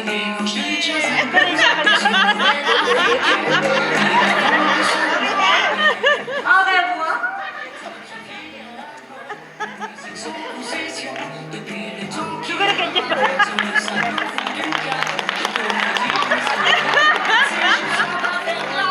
[SPEAKER 8] Un mélange de jazz and blues, version nouvelle africaine. Il a vendu son
[SPEAKER 7] Au revoir.
[SPEAKER 8] Son possession depuis le temps qu'il sur le sable au fond du cave. Je peux me dire que ces choses sont infernales.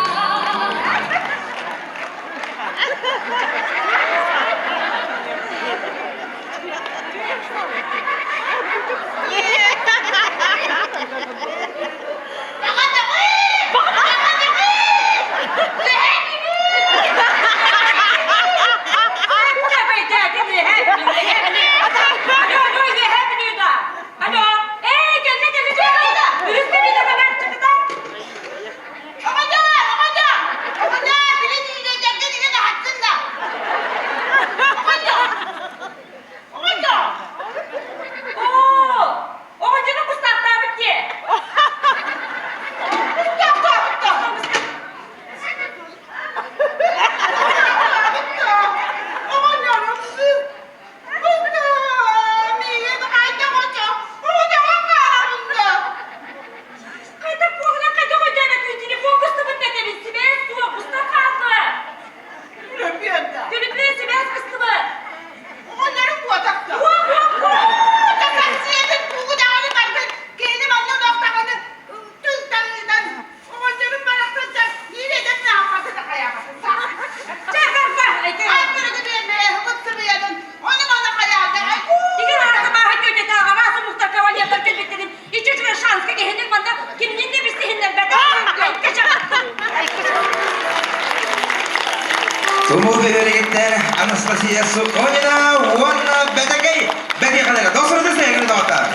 [SPEAKER 3] Тумул бөһүөлэгиттэн Анастасия Сухонина уонна Бэтэкэй бэтиэхэлэрэ досрыды сыһыгын доҕоттор.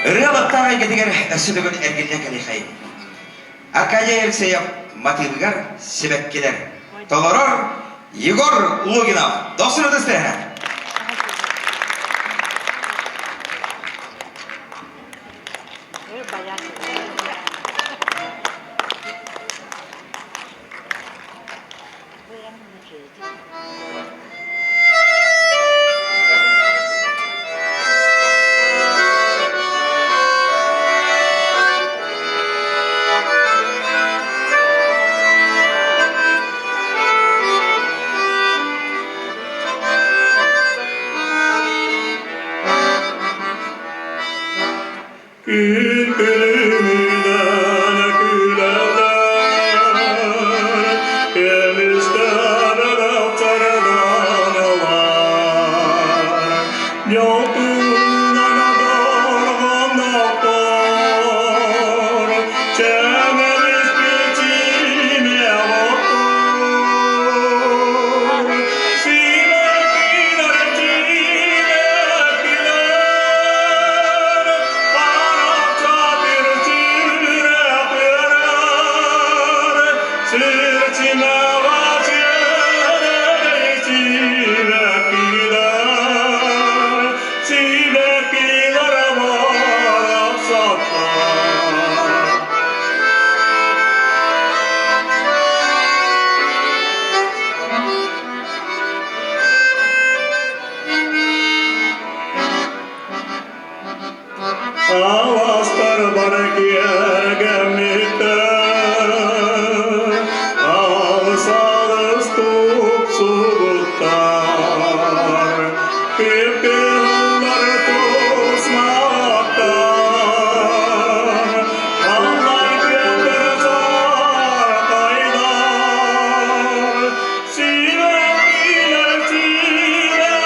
[SPEAKER 3] Ырыа алыптаах эйгэтигэр өссө төгүл эргиллэн кэлиэхэйин. Аркадий Алексеев матыыбыгар сибэккилэр. Толорор Егор Лугинов. Досрыды сыһыгын.
[SPEAKER 4] Күн күлүмүнэн күлэллэр, көмүстэр ылар. Дьолтунан дорҕонохтор, чэмэлиспит Satlar. Аластар бар киэргэммиттэр, алыс-алыс тупсубуттар, кып-кыһыллар тусматтар, аллай күөттэр саркайдар, сибэккилэр, сибэккилэр,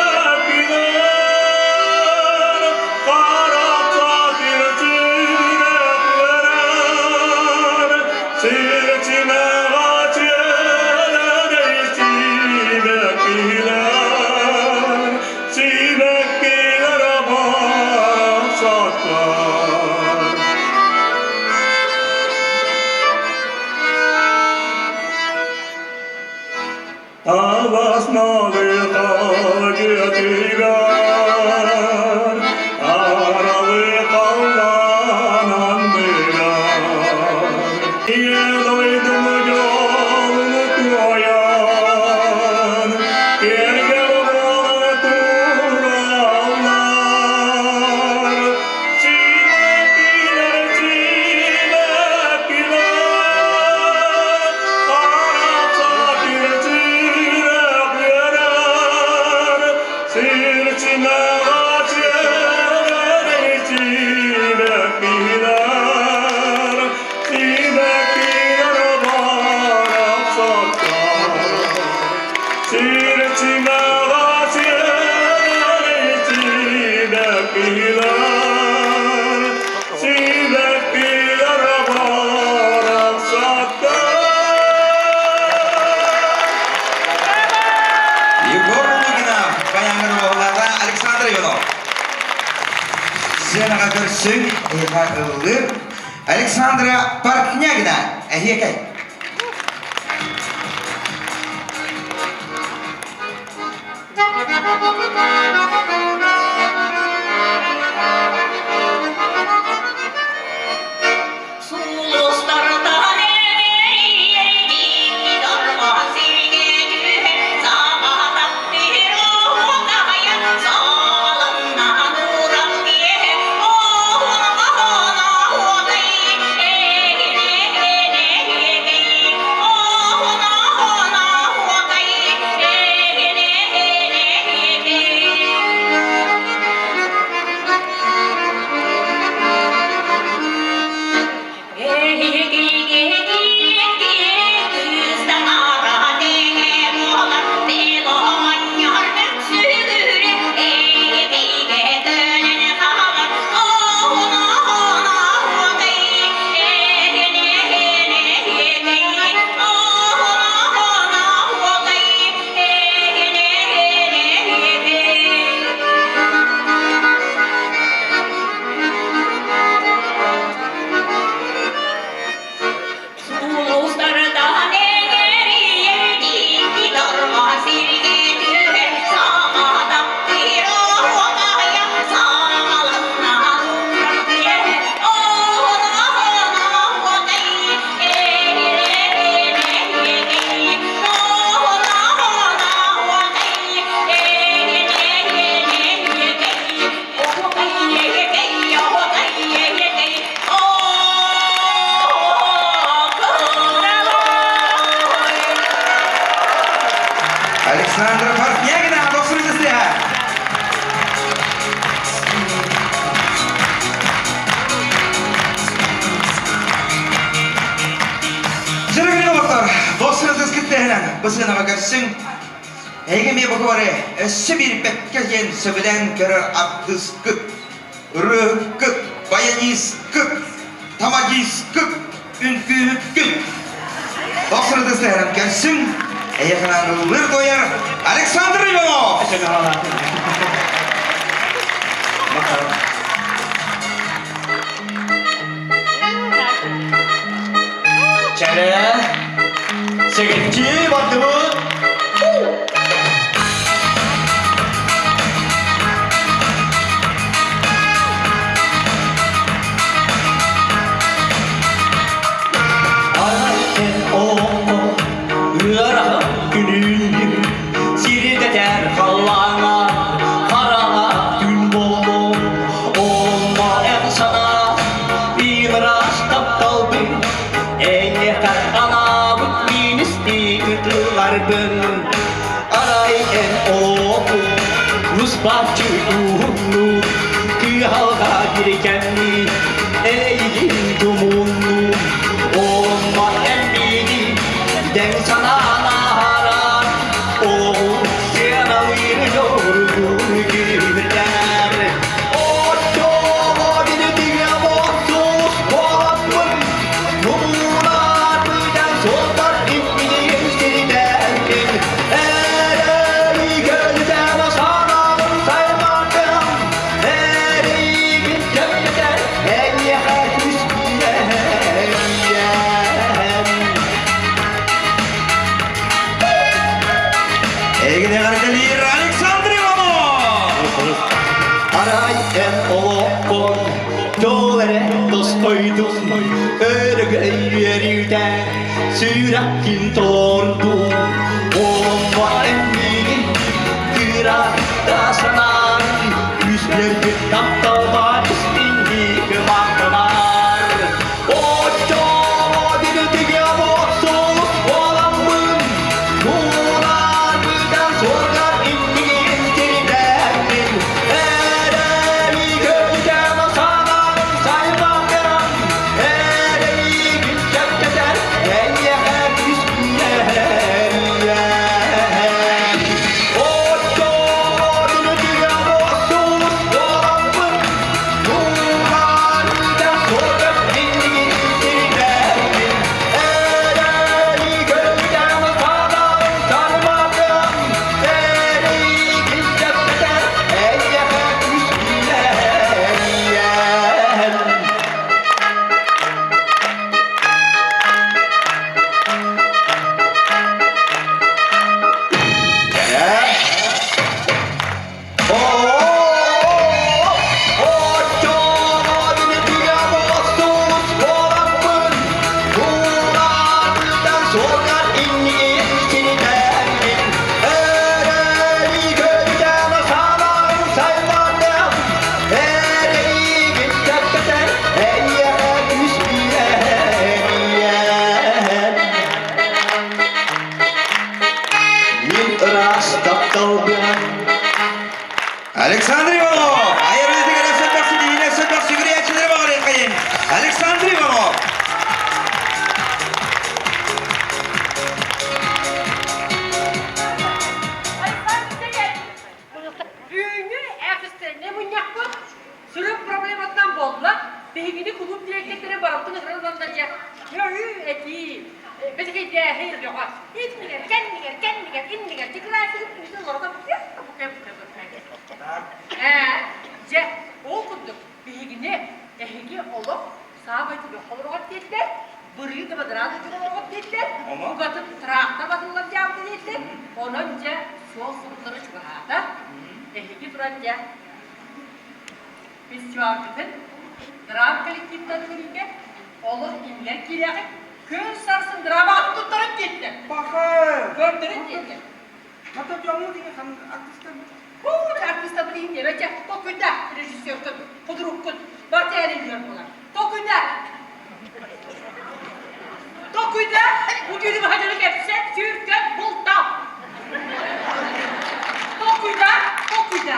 [SPEAKER 4] Saklar. Аласмалы қалгетигер, аралы қаллан анныгар. Ие дойдум жолун куоян, кергел бола турар.
[SPEAKER 3] эйиэхэ ыллыыр Александра Портнягина эһиэкэй.
[SPEAKER 8] Сулустартан эриэрдии дарбаан сиргэ түһэн саҕатах түһэр уокайа саалыннаан уран киэһэ оһуна уокай эгинэ оһуна уокай Сулустардан эҥэрийэрдии дарма сиргэ түһэр саҥа таптыыр оһуокайа саҥаланна уран оһуокай эгинэ
[SPEAKER 3] Александра Портнягина, боксуруйдастыа. Жыргын олохтор, боксуруйдас кыттыһынан бысынаға көрсүң. Эйге ме бу бары өссө бир бэккэ диэн сөбүлээн көрөр артыскыт, ырыаһыккыт, баянисткыт, тамадисткыт, үҥкүүһүккүт. Боксуруйдастыһынан көрсүң. Эйэхэнэн ыллыр дояр Александр Иванов!
[SPEAKER 9] Чэрэ, сэгэтчи бардыбыт. Арай олоҥхо ыарахан күнүннүк сирдэтэр халлааҥа хараҥа күн буоллун онно эн санаа ыраас тапталбын эйиэхэ анаабыт мин истиҥ ытыларбын арай эн олоҕу луспааччы уһуннук кыһалҕа бирикэнни эйигин тумуннум онно эн миигин дэҥ санаанаарар олоҕу сыаналыыр дьоругун күүһүрдэр оччоҕо билитиҥэ бохсус буолаппын муҥунаарбытан суолбар имминигин сирдэрмин эрэли көлүтэн санаабын сайматым эригин чөппүтэр эйиэхэ күскүлэһэн.
[SPEAKER 3] Эйгини эҕэрдэлиир Александр Иванов!
[SPEAKER 9] Арай эн олоххун дьол эрэ тосхойдун, өрөгөй үөрүүтэ сүрэххин толордун. Онно эн миигин кыра да санаан, үстэрбит тапталбар истиҥник махтанар. Оччоҕо билитигэ бохсус буоламмын, муунарбытан суоргар иннигин тирдэммин. Эрэли көтүтэн санаан саймаккаран, эрэйигин чэпчэтэр эйиэхэ күскүлэһэн. Оччоҕо
[SPEAKER 6] дьэ мөҕүү этии, бэтигэйдээһин бөҕө. Иннигэр, кэннигэр, кэннигэр, иннигэр декорация күүтэ олорото Ээ, дьэ, ол курдук биһигини эһиги олох саамай түгэх олороҕут диэтилэр, бырыы да бадараан дьон олороҕут диэтилэр, букатын трактор батыллар дьаабыта диэтилэр. Онон дьэ суол суруллара чугаһаата. Эһиги туран дьэ фестивалгытын драм коллективтарын көрүүгэ олох иннигэр киириэҕиҥ, күн сарсын драмаҕытын туттаран диэтилэр.
[SPEAKER 3] Баха!
[SPEAKER 6] Көрдөрөн диэтилэр.
[SPEAKER 3] Хата дьоҥҥут иҥэ хан артистарбыт.
[SPEAKER 6] Куут артистабыт иһин диэбэт токуйда режиссеркут, худуруккут, барыта эриллэр буолар. Токуйда! Токуйда! Бу түүнү быһа дьону кэпсэт, сүүркэт, бултал! Токуйда! Токуйда!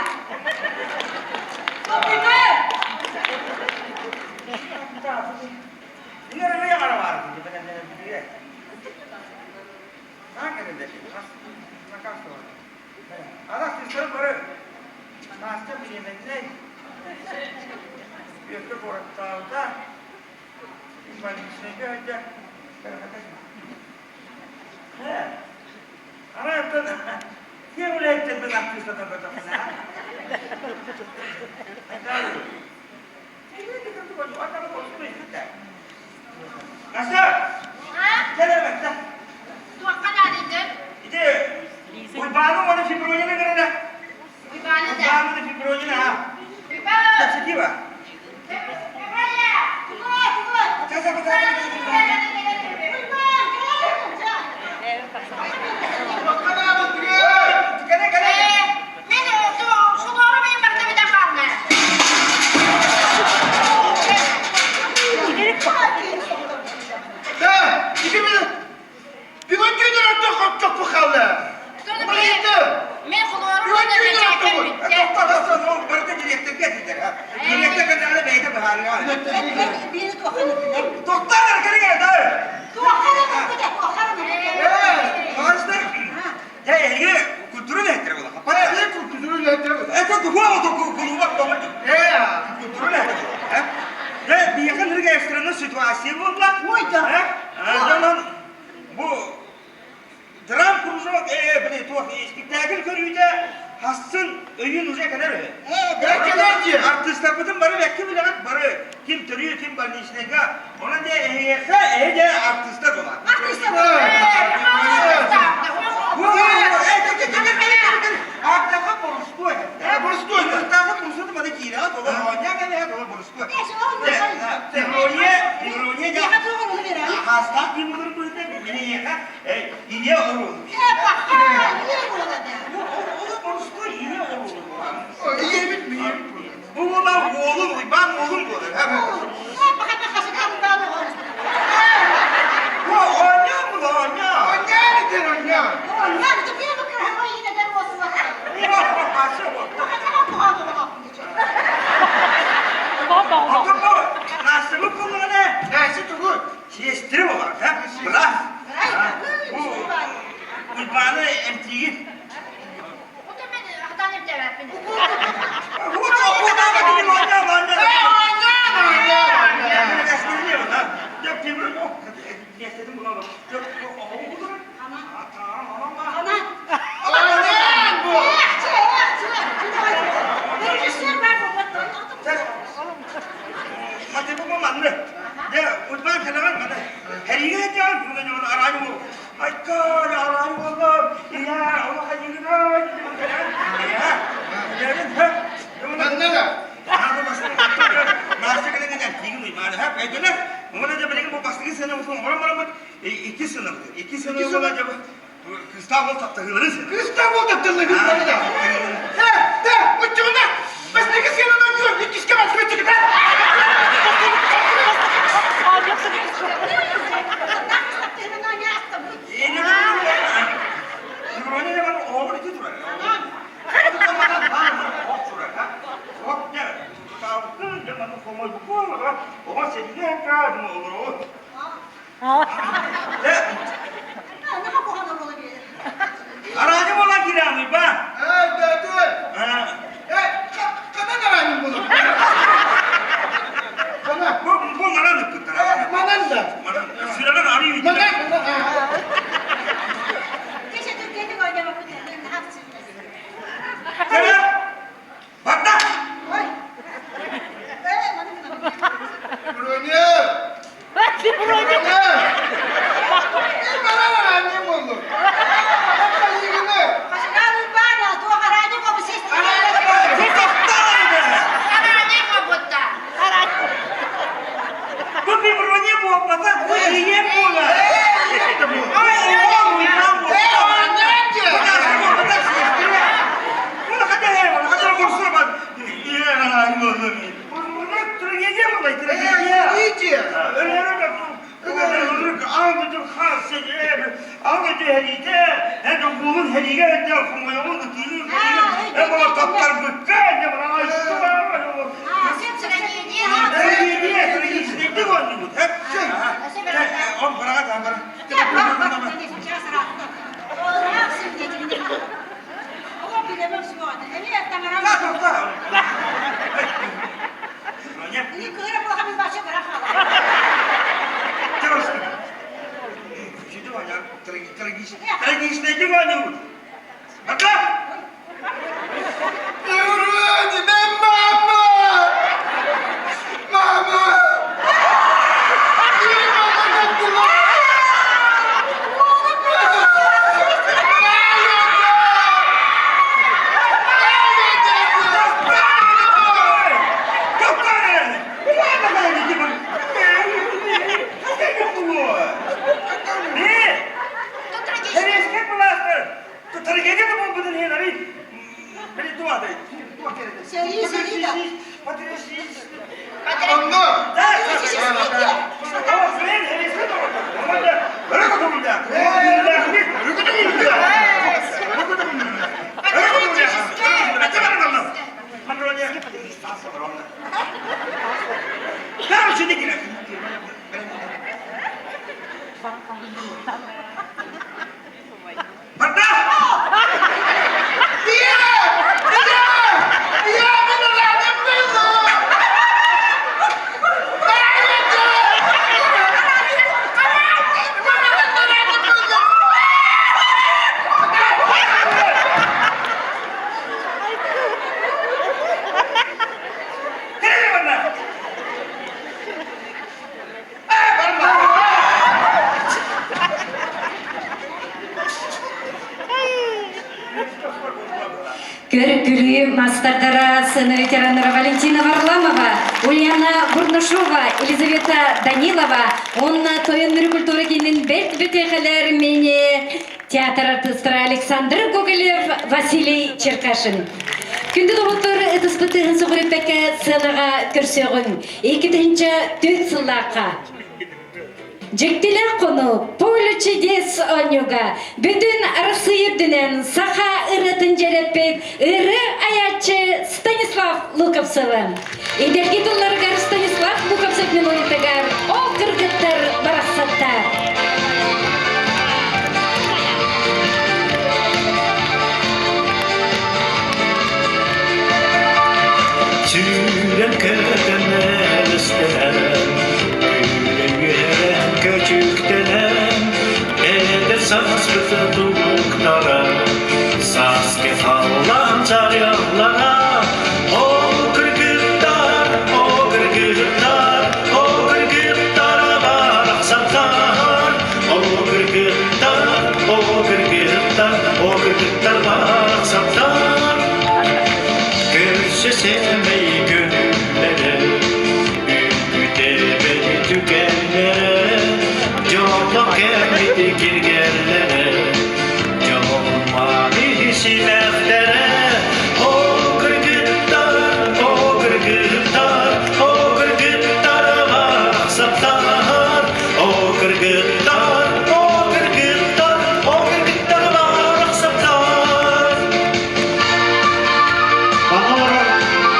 [SPEAKER 6] Токуйда!
[SPEAKER 3] Иҥэрэ араваар Настя беременнэй, Бүөккэ куораттаабыта, больничнайга сылдьар, Арай оттон киэҥ үлэһиттэрбин артыыстатан көтөххүнэ, Настя! Кэл эрэ бэттэ.
[SPEAKER 7] Туохха наадыйдым?
[SPEAKER 3] Ити Уйбааны уонна Февронины гына.
[SPEAKER 7] Уйбааны да.
[SPEAKER 3] Уйбааны уонна Февронины а.
[SPEAKER 7] Уйбаан!
[SPEAKER 3] Кэпсэтии ба.
[SPEAKER 7] Феврония! Тугу, тугу? Уйбаан,
[SPEAKER 3] Кэлэ, кэлэ.
[SPEAKER 7] Мен хулуору мен барда бүтэн хаалла.
[SPEAKER 1] Да, ити мен бүгүн түүнөр ортох хопчоппу хаалла.
[SPEAKER 7] Мен хулуору бүттэ.
[SPEAKER 3] Барыта дириэктэргэ этилэр. Дириэктэр кэннэ бэйэтэ быһаарыа. Тоқтар, кэлиҥ да. Дьэ, эһиги культура үлэһиттэрэ буолла.
[SPEAKER 1] Культура үлэһиттэрэ буолла.
[SPEAKER 3] Это духуоба кулууба Культура үлэһиттэрэ буолла. Дьэ, биһиэхэ нырык экстренная ситуация буолла.
[SPEAKER 7] Ой, да.
[SPEAKER 3] Онон бу драм кружок, били туох спектакль көрүүтэ хассын өйүн уже кэлэр үһү. Артыыстарбытын бары бэккэ билэҕит, бары ким төрүү, ким больничныйга. Онон дьэ эһиэхэ эһи дьэ артыыстар буолар.
[SPEAKER 7] Артыыстар
[SPEAKER 3] Артаха борустуой. Борустуой. Артаха борустуой маны киирэҕэ тола оонньоон кэлэһэ тола борустуой. Ирония, ирония дьэ. Хастаах ким булар быһыта миниэхэ ине орул. Ол борустуой ине орул.
[SPEAKER 1] Ийэбит миим.
[SPEAKER 3] Бу буолар уолун, Уйбаан уолун буолар. Бу оонньоон була оонньоон.
[SPEAKER 1] Оонньоон итин оонньоон.
[SPEAKER 3] Нассыбыт буоллаҕына,
[SPEAKER 1] Нәсі тугу?
[SPEAKER 3] сиэстэрэ буолар, да? Быраас. Бу Уйбааны эмтиигин.
[SPEAKER 1] Оонньоон бу. Манна да. Кыыстаах уол тапталлыгын бары да. Э, да, оччоҕуна бастакы сыананан көр, иккискэ барсыбыт чыкыта.
[SPEAKER 3] Араанньы буолан киирээҥий ба?
[SPEAKER 1] Ээ, бөтү. Э, ханан араанньым буолар? Хана.
[SPEAKER 3] Бу, бу манан ыппыттар.
[SPEAKER 1] Э, манан да.
[SPEAKER 2] Көргүлүү мастардара сцена ветераннара Валентина Варламова, Ульяна Бурнашова, Елизавета Данилова, онна Тойон Мүрү культура киинин бэрт бөтүөхэлэр мини театр артыстара Александр Гоголев, Василий Черкашин. Күндү доҕоттор ытыспытыһын сугуруппэккэ сценаҕа көрсөҕүн. 2004 сыллаахха Дьиктилээх хонуу Поле чудес оонньууга бүтүн Арассыыйа үрдүнэн саха ырыатын дьиэрэппит ырыа айааччы Станислав Луковцевы. Идэрги тылларыгар Станислав Луковцев мелодиятыгар ол кыргыттар барахсаттар.
[SPEAKER 4] Сүүрэн көтөн элэстэнэн, күүрэн үөрэн көчүктэнэн, эдэр сааспыт тулуктара, сааскы халлаан чарыаллара, ол кыргыттар, ол кыргыттар, ол кыргыттар барахсаттар, ол кыргыттар, ол кыргыттар, ол кыргыттар барахсаттар. Көрсө сэмэй gönüllere, Үкүтэ бэри түгэннэрэ, Дьоллоох кэммит киргэллэрэ, Дьоллоох симэхтэрэ, О кыргыттар, о кыргыттар, о кыргыттар барахсаттар, О кыргыттар, о кыргыттар, о кыргыттар барахсаттар.
[SPEAKER 9] Манна олорор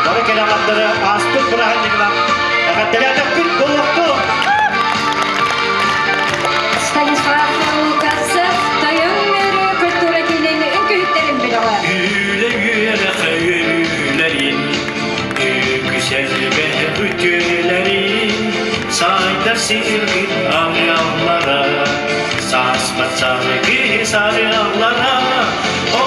[SPEAKER 9] бары кэлэҕэрдэрэ ааспыт бырааһынньыгынан эҕэрдэлээтэхпит буолуохтун!
[SPEAKER 2] Станислав Луковцев Тойон Мүрү культура киинин үҥкүүһүттэрин бөлөҕө.
[SPEAKER 4] Үлэ үөрэхэ үөрүүлэрин, үкүсэлбэ үтүөлэрин, сайдар сиргит арыаллара, сааспат саргы сарыаллара, о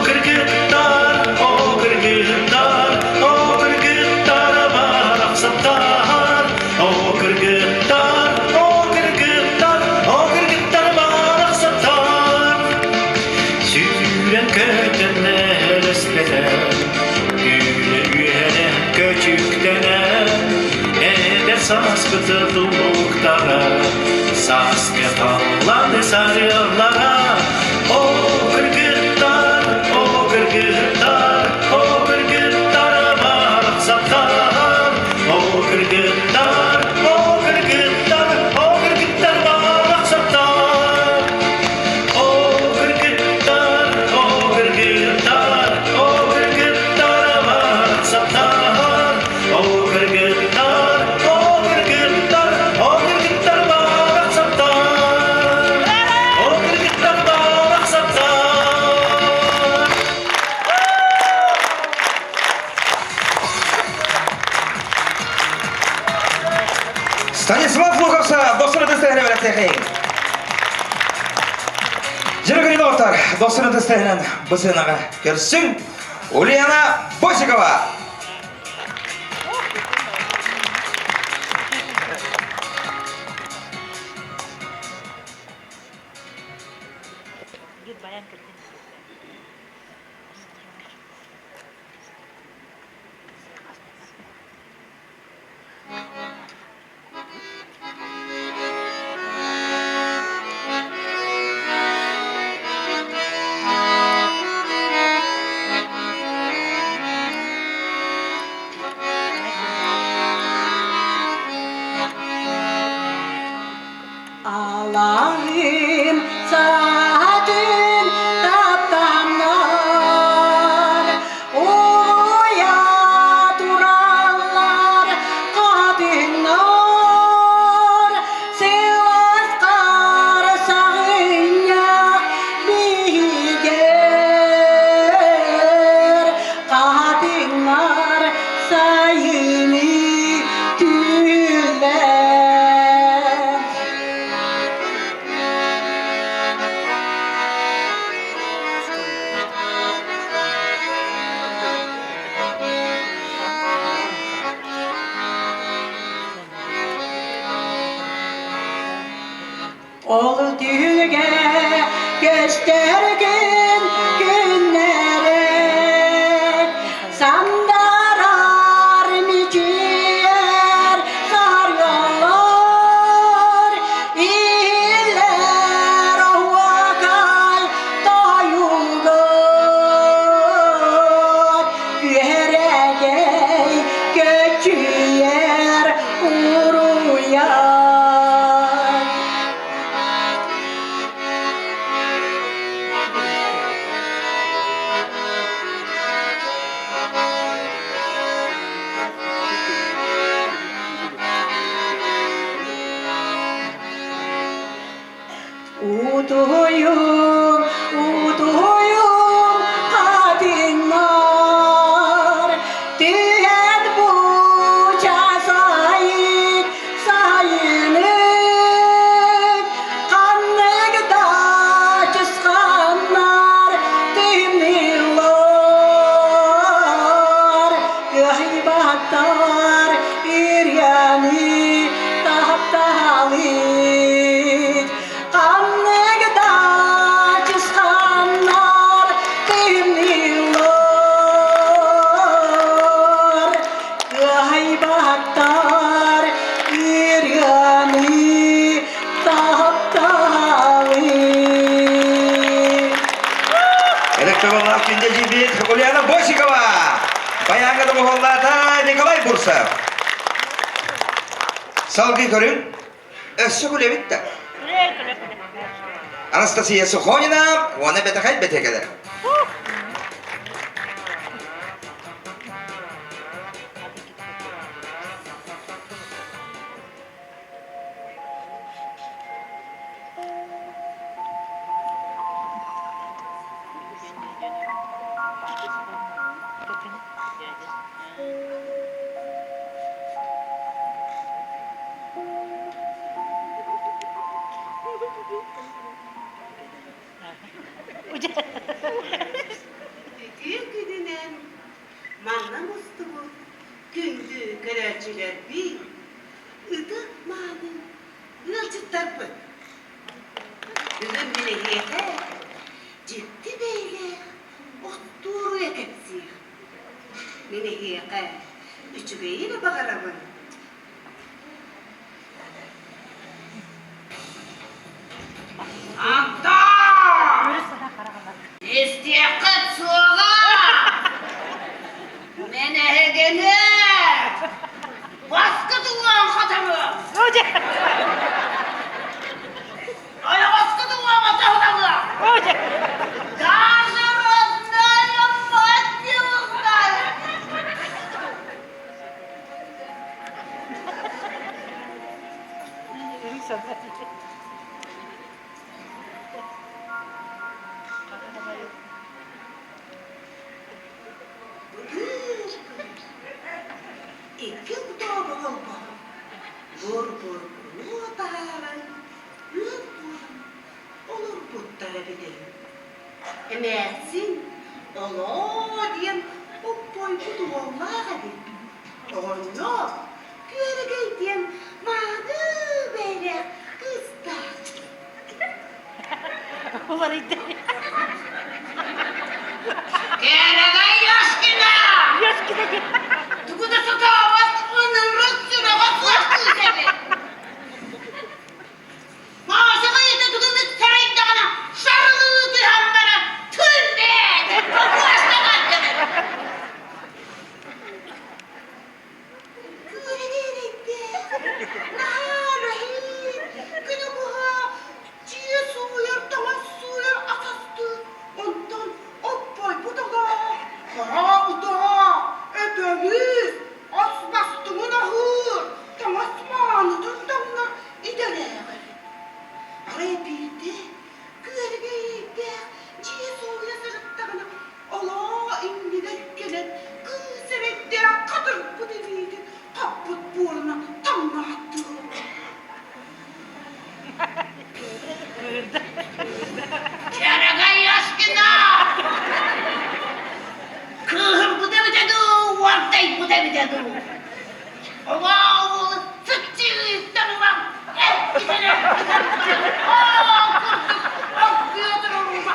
[SPEAKER 4] кыргыттар, о кыргыттар, о кыргыттар барахсаттар, о кыргыттар, о кыргыттар, о кыргыттар барахсаттар. Сүүрэн көтөн элэстэнэн, Үөрэ-үөрэ көчүктэнэн, Эдэр сааспыт тулуктара, кыргыттара, сааскы халлааны сарыаллара. О кыргыттар, о кыргыттар, о кыргыттар барахсаттар, о кыргыттар, о кыргыттар, о кыргыттар барахсаттар. О кыргыттар, о кыргыттар, о кыргыттар барахсаттар, о кыргыттар, о кыргыттар, о кыргыттар барахсаттар, о кыргыттар барахсаттар.
[SPEAKER 3] Станислав Луковса, достор ытыстыһына бэлэхтэхин. Жиргридовтар, достор ытыстыһынан бысынаға көрсүң. Ульяна Босикова.
[SPEAKER 7] Алаһым саатын таптамнар, Уйа тураллар хатыҥнар, Сыласкар саҕынньах биһигэр, Хатыҥнар сайыны түллэр. Ол түһүлгэ көстөргүн күннэрэ сандарар мичийэр сарыаллар иһиллэр оһуокай тойугар күөрэгэй көччүйэр уруйар. Утуйуҥ, утуйуҥ, хатыҥнар, түһэн буча сайын, сайынык, ханнык да чысханнар тымныылар, кыайбаттар үргэни тапталыт. Ханнык да чысханнар тымныылар, кыайбаттар үргэни тапталыт.
[SPEAKER 3] Электронлаах күндэ жибит Ульяна Босикова. Баяҥҥа доҕуһуоллаата Николай Бурсов. Салгыы көрүҥ. Өссө күлэбит да. Анастасия Сухонина уонна Бэтэхэй бэтиэкэлэр.
[SPEAKER 10] Үтүө күнүнэн манна мустубут күндү көрөөччүлэрбит, ытык мааны ыалдьыттарбыт. Бүгүн мин эһиэхэ дьикти бэйэлээх остуоруйа кэпсиэх. Мин эһиэхэ үчүгэйи эрэ баҕарабын. Эмээхсин Олоо диэн оппойбут уоллаах эбит. Оҕонньор Күөрэгэй диэн мааны бэйэлээх кыыстаах.
[SPEAKER 11] Кэрэгэй Ёшкина! Тугу да сатаабат ынырык сүрэҕэ суох кыыс эбит. Маша ийэтэ тугу эмит сарайдаҕына сарылыы түһэн баран түннээн куостаҕар дэнэр.
[SPEAKER 10] Күөрэгэй наһаа үлэһит, күнү быһа дьиэ сууйар, таҥас сууйар атастыы, онтон оппойбут олох, хара утаа, өтөбүс, ас бастыҥын аһыыр, таҥас маанытын таҥнар идэлээх эбит. Арай биирдэ күөрэгэй дьиэ сууйа сырыттаҕына Олоо иннигэр кэлэн кыыс эрэйдээх хатырбыт илиитин хаппыт буорунан тамнааттыы
[SPEAKER 11] Кэрэгэй Аскина! Кыыһырбыт эбитэ дуу, уордайбыт эбитэ дуу? Олоо уолу сыччыыттан ылан эргитэн эргитэн баран, оол курдук оргуйа турар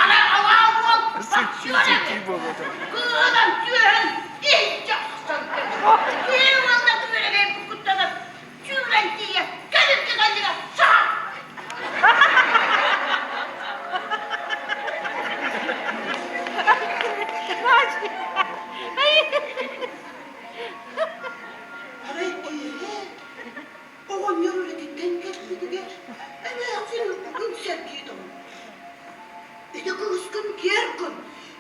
[SPEAKER 11] Ана алаа уол бахсыан эбит. Кыыһынан түөһэн иһирдьэ охсон киһи уолла күөрэгэй буккуттанан сүүрэн тиийэ кэлиргэ кэллигэ саһар.
[SPEAKER 10] Арай киэһэ оҕонньор үлэтиттэн кэлбитигэр эмээхсин үҥсэргии тоҥмут. Ити кыыскын киэр гын,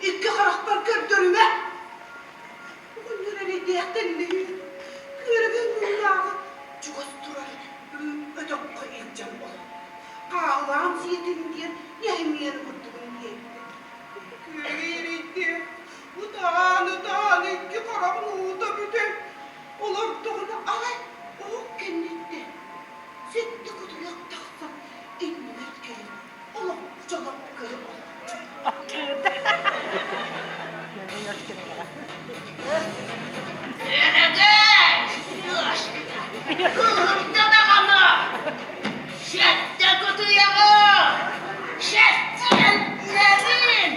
[SPEAKER 10] икки харахпар көрдөрүмэ. Оҕонньор эрэйдээхтэн нэһиил, күөрэгэй муҥнааҕы чугас турар өтөххө илдьэн олорбут. Хаалаан сиэтин диэн нэһимиэн курдугун биэрбит. Күөрэгэй эрэйдээх ытаан-ытаан икки хараҕын уута бүтэн, олордоҕуна арай уһук кэнниттэн сэттэ кутуйах тахсан иннигэр кэлэн олох дьолоп көрө
[SPEAKER 11] Күөрэгэй! Кыыһырда даҕаны! Сэттэ кутуйаҕы! Сэттиэннэрин!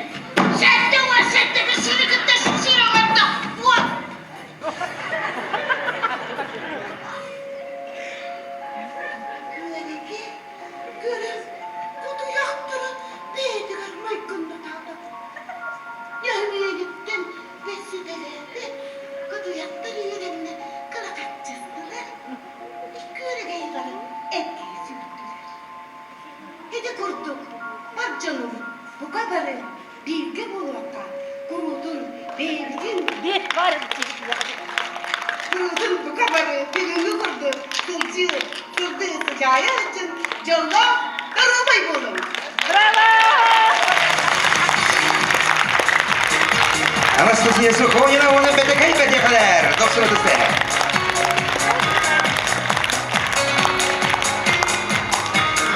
[SPEAKER 11] 77 сири кытта сир оҥордо! Уот!
[SPEAKER 10] Күөрэгэй көрөн кутуйахтара бэйэтигэр майгыннатаата. Нэһилиэгиттэн бэссэдэлээбит кутуйахтар үөрэннэ кылахаччыстылар, күөрэгэй баран эргийэ сүүрдүлэр. Ити курдук бар дьонум бука бары бииргэ буолуохха, куруутун бэйэбитин куруутун бука бары бүгүҥҥү курдук сылдьыы, сырдыы сыдьаайа сылдьын дьоллоох доруобай буолуҥ!
[SPEAKER 6] Браво!
[SPEAKER 3] Анастасия Сухонина уонна Бэтэкэй Бэтиэхэлэр дохсуна түстэ.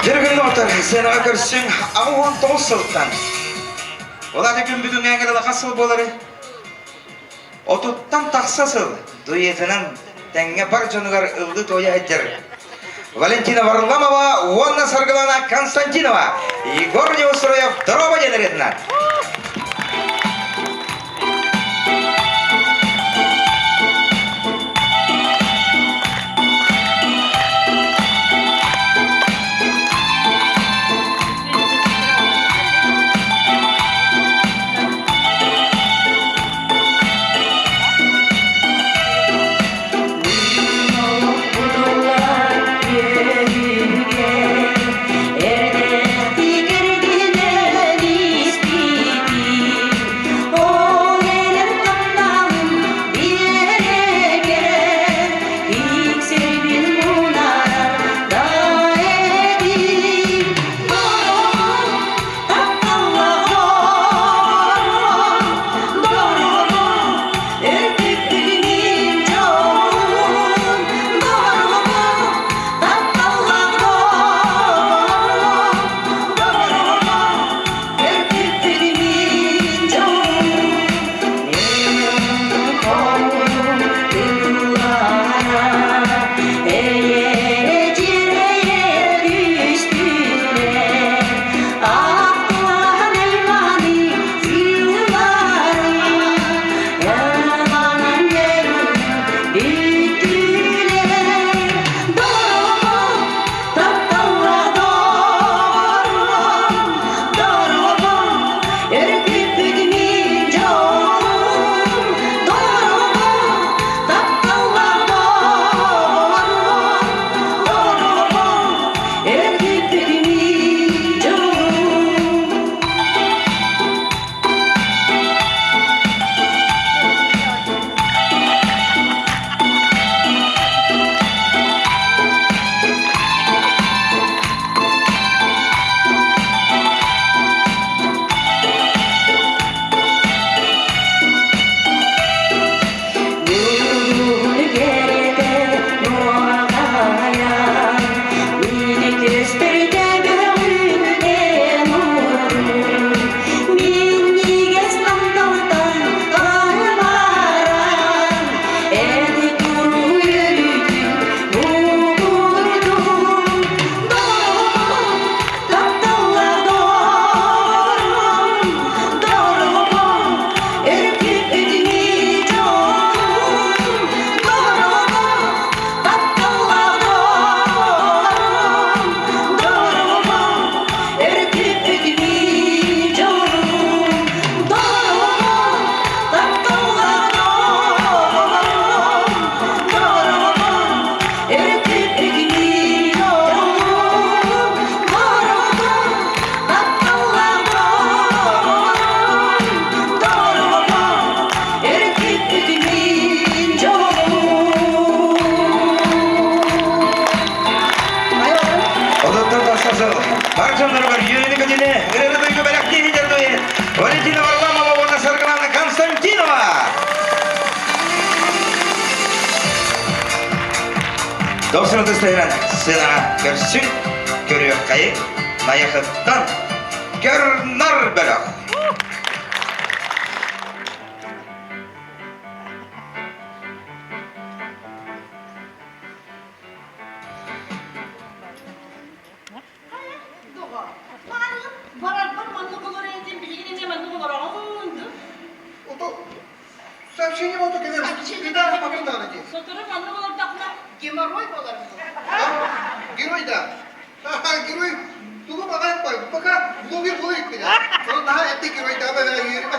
[SPEAKER 3] Дьэргэн отор сценаҕа көрсүҥ 89 сылтан. Ол аты күн бүгүн ээҥэр хас сыл буолары? Отуттан тахса сыл дуэтынан тэҥҥэ бар дьонугар ыллыы туойа сылдьар Валентина Варламова уонна Саргылана Константинова Егор Неустроев дороба диэн ырыатынан. Дохсун ытыстыһынан сыанаҕа көрсүн, көрүөххэйиҥ, Найахыттан Көрнөр бөлөх.
[SPEAKER 11] Доҕор, маарыгын барарбар маннык олор этим, билигин эмиэ маннык олороҕун дуу?
[SPEAKER 1] Ото сообщение ото кэлэр. Кыдаах папытаана дии.
[SPEAKER 11] Сотору маннык олордоххуна геморрой буоларым дуу?
[SPEAKER 1] Герой да. Герой тугу баҕар пока блогер буолар иккинэ. Сону наһаа этте герой да бара үөрүмэ.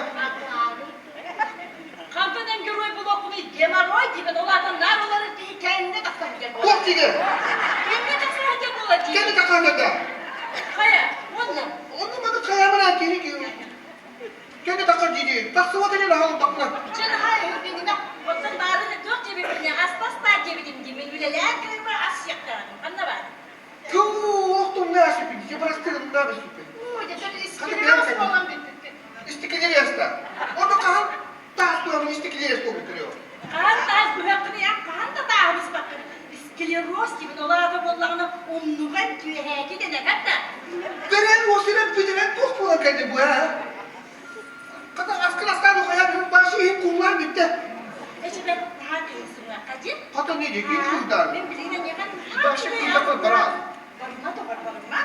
[SPEAKER 11] Хантан эн герой буолуоххунуй? Геморрой диибин, ол аата наар олорор киһи кэннэ тахса сылдьар буолар.
[SPEAKER 1] Туох дигэ?
[SPEAKER 11] Кэннэ тахса сылдьар буолар дии.
[SPEAKER 1] Кэннэ тахса сылдьар.
[SPEAKER 11] Хайа, уонна?
[SPEAKER 1] Онно маны хайамына киһи кэннэ тахсар дии Тахсыбат ини наһаа олордохпуна.
[SPEAKER 11] Чэ наһаа өһүргэнимэ. Оттон баарын туох диэбиппинэ ас-бастаа диэбитим дии. Мин үлэлээн кэлэрбэр ас сиэхтээҕим. Ханна баар?
[SPEAKER 1] Туох тумнаа сүппүт, простыгыннаа сүппүт.
[SPEAKER 11] Ой, это искелерес буолан бүппүппүт.
[SPEAKER 1] Истикилереста. Ото хаһан таас туһамын истикилерес буолбут көрүө.
[SPEAKER 11] Хаһан таас быһаххыный, хаһан да тааһын испаккын. Склероз диибин, ол аата буоллаҕына умнуган түөһээки дэнэр да.
[SPEAKER 1] Дэрэн уосирэн бүтэрэн туох буолан кэлди бу аа? Хата аскын астаан ухайан башы иһин кууллаан бүттэ.
[SPEAKER 11] Эчебет наһаа кыһынсымыахха дии.
[SPEAKER 1] Хата не дии кыылдаан.
[SPEAKER 11] Мин билигин эйиэхэ
[SPEAKER 1] Башы кыылдаппын бараа.
[SPEAKER 11] Барыма тоҕор барыма.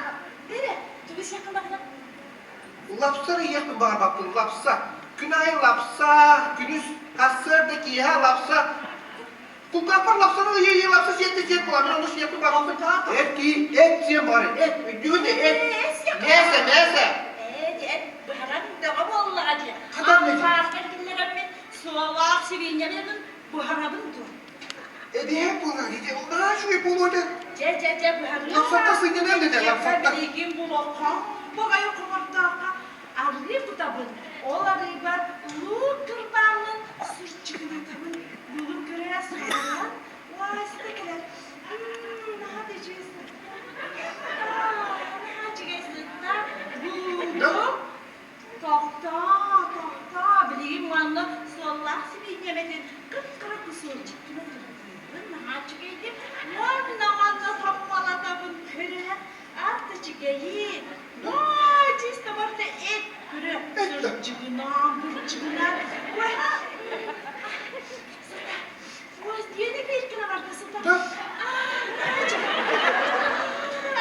[SPEAKER 11] Бэрэ, тугу сиэххин баҕарар?
[SPEAKER 1] Лапсар иһиэхпин баҕарбаппын, лапса. Күн аайы лапса, күнүс сарсыарда киэһэ лапса. Кулгаахпар лапсаны ыйы-ыйы лапса сиэттэ сиэт буолар, мин ону сиэппин баҕарбаппын. Эт кии, эт сиэн баҕар, эт, өйдүүгүн да, эт. Мээсэ, мээсэ.
[SPEAKER 11] Эт, эт, быһаран бөҕө буоллаҕа дии.
[SPEAKER 1] Хатан дии.
[SPEAKER 11] Ааспар киллэрэммин, суолаах сибиинньэбин буһарабын дуо?
[SPEAKER 1] Эбиһээт буолар, ити наһаа үчүгэй буолуо этэ.
[SPEAKER 11] Дьэ, дьэ, дьэ, быһарыы.
[SPEAKER 1] Лапсатта сынньаныам дэтэ, лапсатта.
[SPEAKER 11] Билигин булоххон, баҕайы хомортооххо арыы кутабын. Ол арыыбар луук кырбааммын сырчыгынатабын. Бүгүн көрө сылдьан, уай, сыта кэлэр. Наһаа да үчүгэй сытта. Наһаа үчүгэй сытта. Булуум Тохтоо, тохтоо, билигин манна суоллаах сибиинньэм этин кып-кыра кусуончуктунан кырбыыбын, наһаа үчүгэйдик уонна манна томмолотобун көрө, ат үчүгэйи, ой, чисто барыта эт көрө, сырдьыгынаан, бырдьыгынаан, ой, сыта, ой, диэни биир гына барда сыта,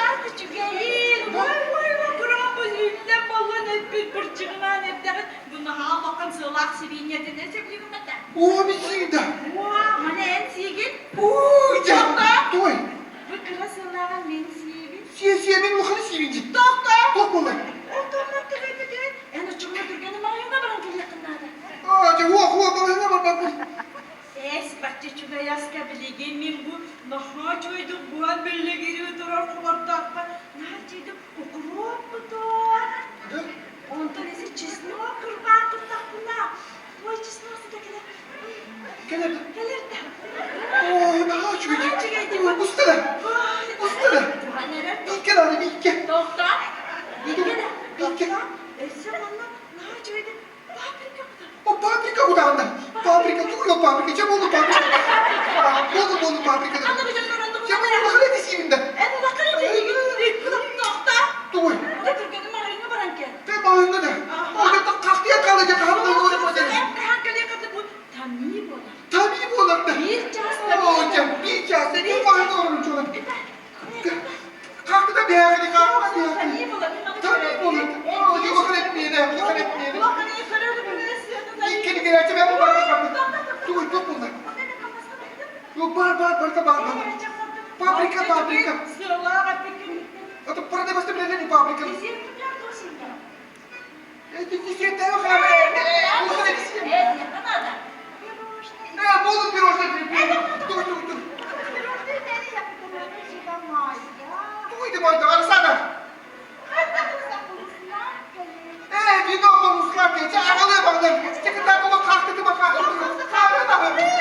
[SPEAKER 11] ат үчүгэйин, ой, ой, ой, кыраабын үллэн баллан эппит бырдьыгынаан эрдэҕин, бу наһаа улахан сыалаах сибиинньэтинэн сөбүлүүгүн бата.
[SPEAKER 1] Оо, мин сиигин
[SPEAKER 11] Уа, маны эн сиигин?
[SPEAKER 1] Ууй, дьэ, той.
[SPEAKER 11] Бу кыра сыалааҕын мин сиибин.
[SPEAKER 1] Сиэ, сиэ, мин улаханы сиибин дии.
[SPEAKER 11] Тохтоо!
[SPEAKER 1] Туох буолла?
[SPEAKER 11] Онтоннор түгэн эн оччоҕуна түргэним маҕаһыыҥҥа баран кэлиэххин наада.
[SPEAKER 1] Аа, дьэ, уох, уох, маҕаһыыҥҥа барбаппын.
[SPEAKER 11] Эс, бачча үчүгэй аска билигин мин бу наһаа үчүгэйдик буһан биллигирии турар хобордооххо наһаа үчүгэйдик укроп кутуом. Онтон эси чеснок кырбаан куттахпына, ой, чеснок сыта кэлэр.
[SPEAKER 1] Кэлэр.
[SPEAKER 11] Кэлэр да.
[SPEAKER 1] Ой, наһаа үчүгэй.
[SPEAKER 11] Үчүгэй
[SPEAKER 1] Усту да. Усту да.
[SPEAKER 11] Буһан эрэр.
[SPEAKER 1] Бииккэ даҕаны, бииккэ.
[SPEAKER 11] Тохтоо. Бииккэ да.
[SPEAKER 1] Бииккэ.
[SPEAKER 11] Өссө манна наһаа үчүгэйдик паприка кутар.
[SPEAKER 1] О, паприка кутаҕын да. Паприка, тугуй ол паприка? Чэ буолу паприка. Буолу буолу паприка. Чэ буолу улахан эти сиибин да.
[SPEAKER 11] Эн улахан эти сиигин. Тохтоо.
[SPEAKER 1] Тугуй?
[SPEAKER 11] Уда түргэним маҕаһыыҥҥа баран кэл.
[SPEAKER 1] Тэ маҕаһыыҥҥа да. О, дьэ хахтыйан хаалла дьэ хаһан да
[SPEAKER 11] Эн хаһан кэлиэ хаты бу тамии буолар.
[SPEAKER 1] Тамии буолар да.
[SPEAKER 11] Биир чаас
[SPEAKER 1] О, дьэ биир чаас. Биир маҕаһыыҥҥа олорон чуолан. Хаахтыта биһээҕини, хаахтыта биһээҕини. Тамии буолар. О, дьэ улахан эппиэнэ, улахан эппиэнэ. Иккини кэлээччи бэйэм барыта барда. Тугуй, туох буолла? Yok бар бар барыта бар бар. Паприка, паприка. Это продавец билэлэри паприка. Э, будут пирожные. Туй, туй, туй. Туй ты мой, Арсана. Э, вино по-русски, чэ, аҕалыа баҕалар. Чэ, кытаах хахтытыма хахтытыма. Хахтытыма.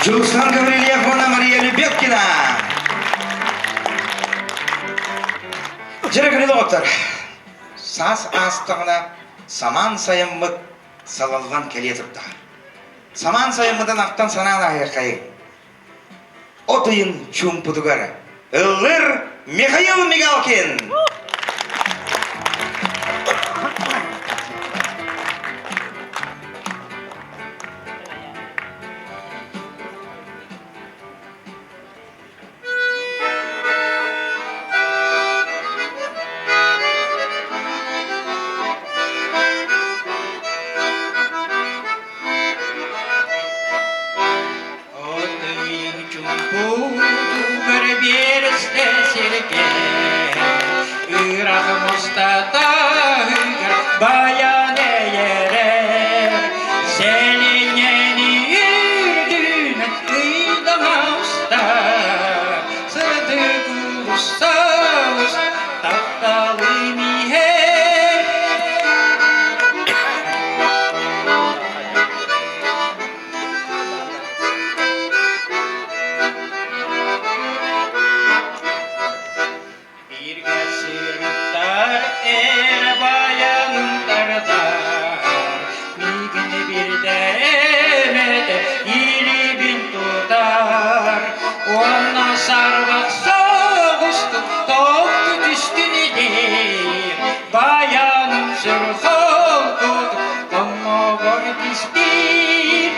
[SPEAKER 3] Дьулустан Гаврильев уонна Мария Любеткина. Дьэрэ күнү доҕоттор. Саас аастаҕына самаан сайыммыт салаллан кэлиэ турдаҕа. Самаан сайыммытын ахтан санаан ааһыаххайыҥ. От ыйын чуумпутугар ыллыр Михаил Мигалкин!
[SPEAKER 12] Отыйын чумпутугар биэрэстэ сиргэ Ыраах мустатаһыгар баян эйэрэр Сэлинньэни үрдүнэн ыйдаҥа устар Сырдык уулуссабыс тапталым иһэр Бииргэ сырыттар эрэ баянын тардар, миигин биирдэ эмэтэ илиибин тутар. Уонна сарбах соҕустук тохту түстүн идиир, баяным сүрхол кутук хонноҕор кистиир.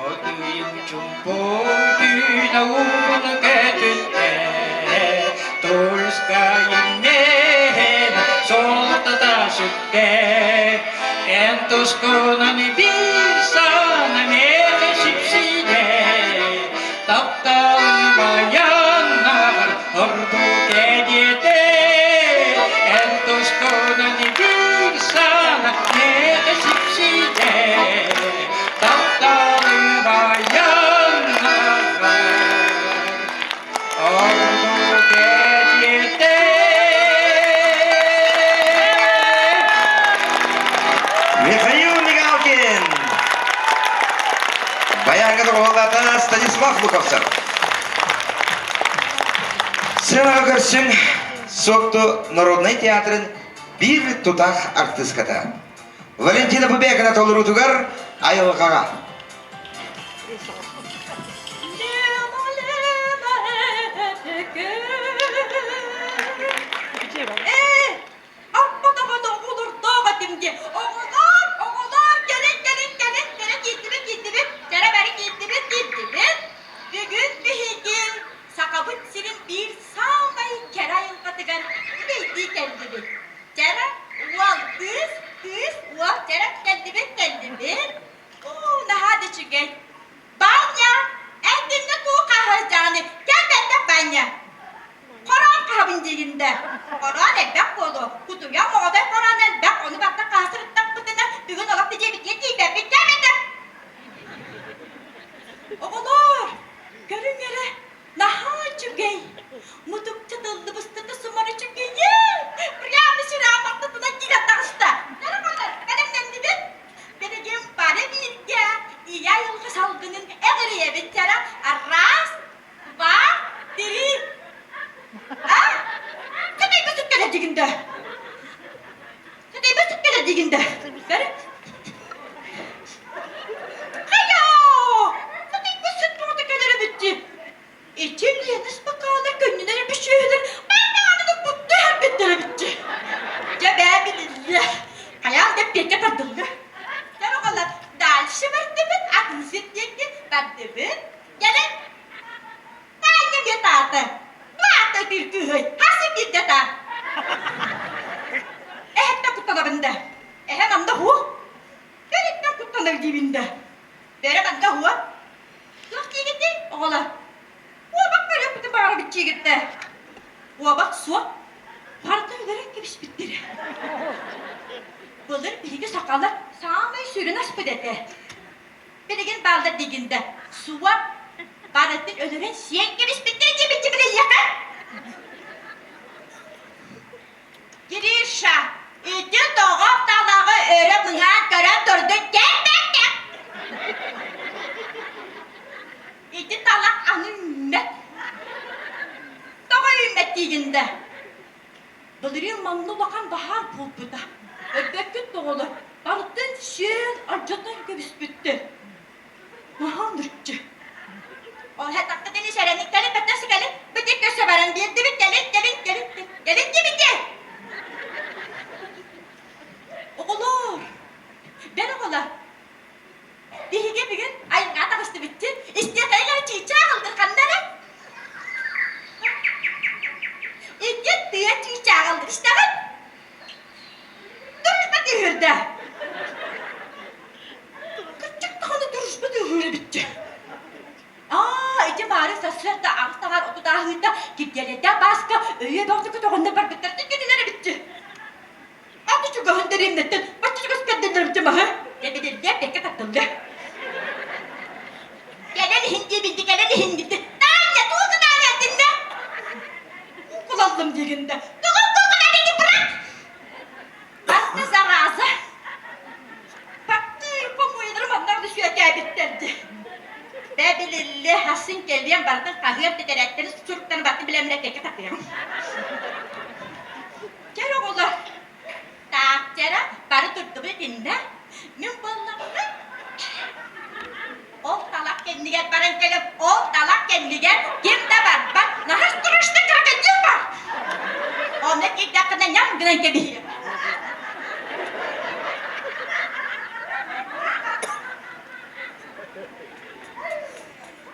[SPEAKER 12] Одуйум чумпу түүнэ уун көтүттэ, Тульскайым мehen солтата сүктэ, Эн тускунан биир сана миэхэ сипсийдэ, Тапталын баяннар ордук эдиэтэ, Эн тускунан биир сана миэхэ сипсийдэ, Тапталын баяннар ордук эдиэтэ.
[SPEAKER 3] Михаил Мигалкин! Баянга доҕуһуоллаата Станислав Луковцев. Сценаҕа көрсүҥ Суотту народнай театрын биир тутаах артыыската. Валентина Бубекина толоруутугар айылҕаҕа.
[SPEAKER 7] Ээ, Аппа даҕаны оҕолордоох этим дии. Оҕолор, оҕолор, кэлин, кэлин, кэлин, кэлин киирдибит, киирдибит, кэрэ бары киирдибит, киирдибит. Бүгүн биһиги Сахабыт сирин биир саамай кэрэ айылҕатыгар үлэйдии кэллибит. Кэрэ уол, кыыс, кыыс, уол, кэрэ кэллибит, кэллибит. Уу, наһаа да үчүгэй. Баанньа, эн кинини туу хаһыачааны кэлбэттэх Баанньа. Хороон хаһабын диигин да. Хороон элбэх буолуо. Кутуйах оҕотой хороон элбэх, ону барыта хаһа сырыттахпытына, бүгүн олох да дьиэбитигэр тиийбэппит кээмэтэ. Оҕолоор, көрүҥ эрэ, наһаа үчүгэй. Мутукча тыллыбыстата сумар үчүгэйин. Прямо сүрэҕим ортотунан киирэн таҕыста. Бэлэмнэннибит. Билигин бары бииргэ ийэ айылҕа салгынын эҕирийэбит дьара раз, два, три. А? Кытайга сүткэлэр дигинде. Кытайга сүткэлэр дигинде. Бері. Хайа! Кытайга сүт бурута кэлэрэ бүтти. Ити Ленис бакаалар көннүнэр бүшүөлэр бардаҕаны бутту хәрбиттэрэ бүтти. Дьэ бээ билиллэ. Хайаан да пиэккэ тардылла. Дьэ оҕолор, дальше бардыбыт, атын сир диэки бардыбыт. Кэлэн, Таанньа диэ таата. Таата үтүр кыыһый, хасым биирдэ таа. Эһэттэн куттанабын да. Эһэм анда уһуо. Бэриттэн куттанар диибин да. Бэрэ манна уһуо. Туох диигитий, оҕолор? Уобах көрүөхпүтүн баҕарабыт диигиттэ. Уобах суох. Барыта өлөрөн кэбиспиттэрэ. Былыр биһиги сахалар саамай сүрүн аспыт этэ. Билигин бааллар диигин да, суох. Барытын өлөрөн сиэн кэбиспиттэрэ диэбит дьэ билэлиэхэ. Былырыын манна улахан баһаар буолбута. Өлбөккүт оҕолор барытын сиэн алдьатан кэбиспиттэр. Наһаа нырчы. Ол хатахтытын ишэрэник кэлин баттасы кэлин бытык көсө баран биэрдибит кэлин кэлин кэлин кэлин диэбитэ. Оҕолоор, бэл оҕолор, биһиги бүгүн айылҕа таҕыстыбытчы, истиэхэйгэр чыычаах ылдыр ханна эрэ? Икки тыа чыычаах ылдыр истэҕин? Дружба түһүрдэ. Кырдьык даҕаны дружба түһүр эбитчи. Аа, ити баары сарсыарда аҕыс таҥар отут ааһыыта Киргиэлэйдээх Бааска өйүө бөҕөтө көтөҕөннөр барбыттар тиккитилэр эбитчи. Аты чугаһын дэриэбинэттэн бачча чугас кэрдиннэрбитим аһы. Эбидиллиэ бэккэ таттыллыа. Кэлэн иһин диэбинди, кэлэн иһин дии. Таанньа, тугу гынаан эрдиннэ? Кулаллым диигин да. Тугу кулгунан ини бырах! Хатты зараза! Баттыы помуйалары манна да сүөкээбиттэр дии. Бэбилилле хасын кэлиэн бардын хаһыат тэтэрээттэрин суруктарын бардын билэмминэ кэккэ тапыам. Кэр оҕолор, таактара бары турдубут итиннэ. Мин буоллаҕына ол талах кэннигэр баран кэлэн, ол талах кэннигэр ким да барбат, наһаа страшный крокодил бар. Онно киирдэххинэ ньам гынан кэбиһиэм.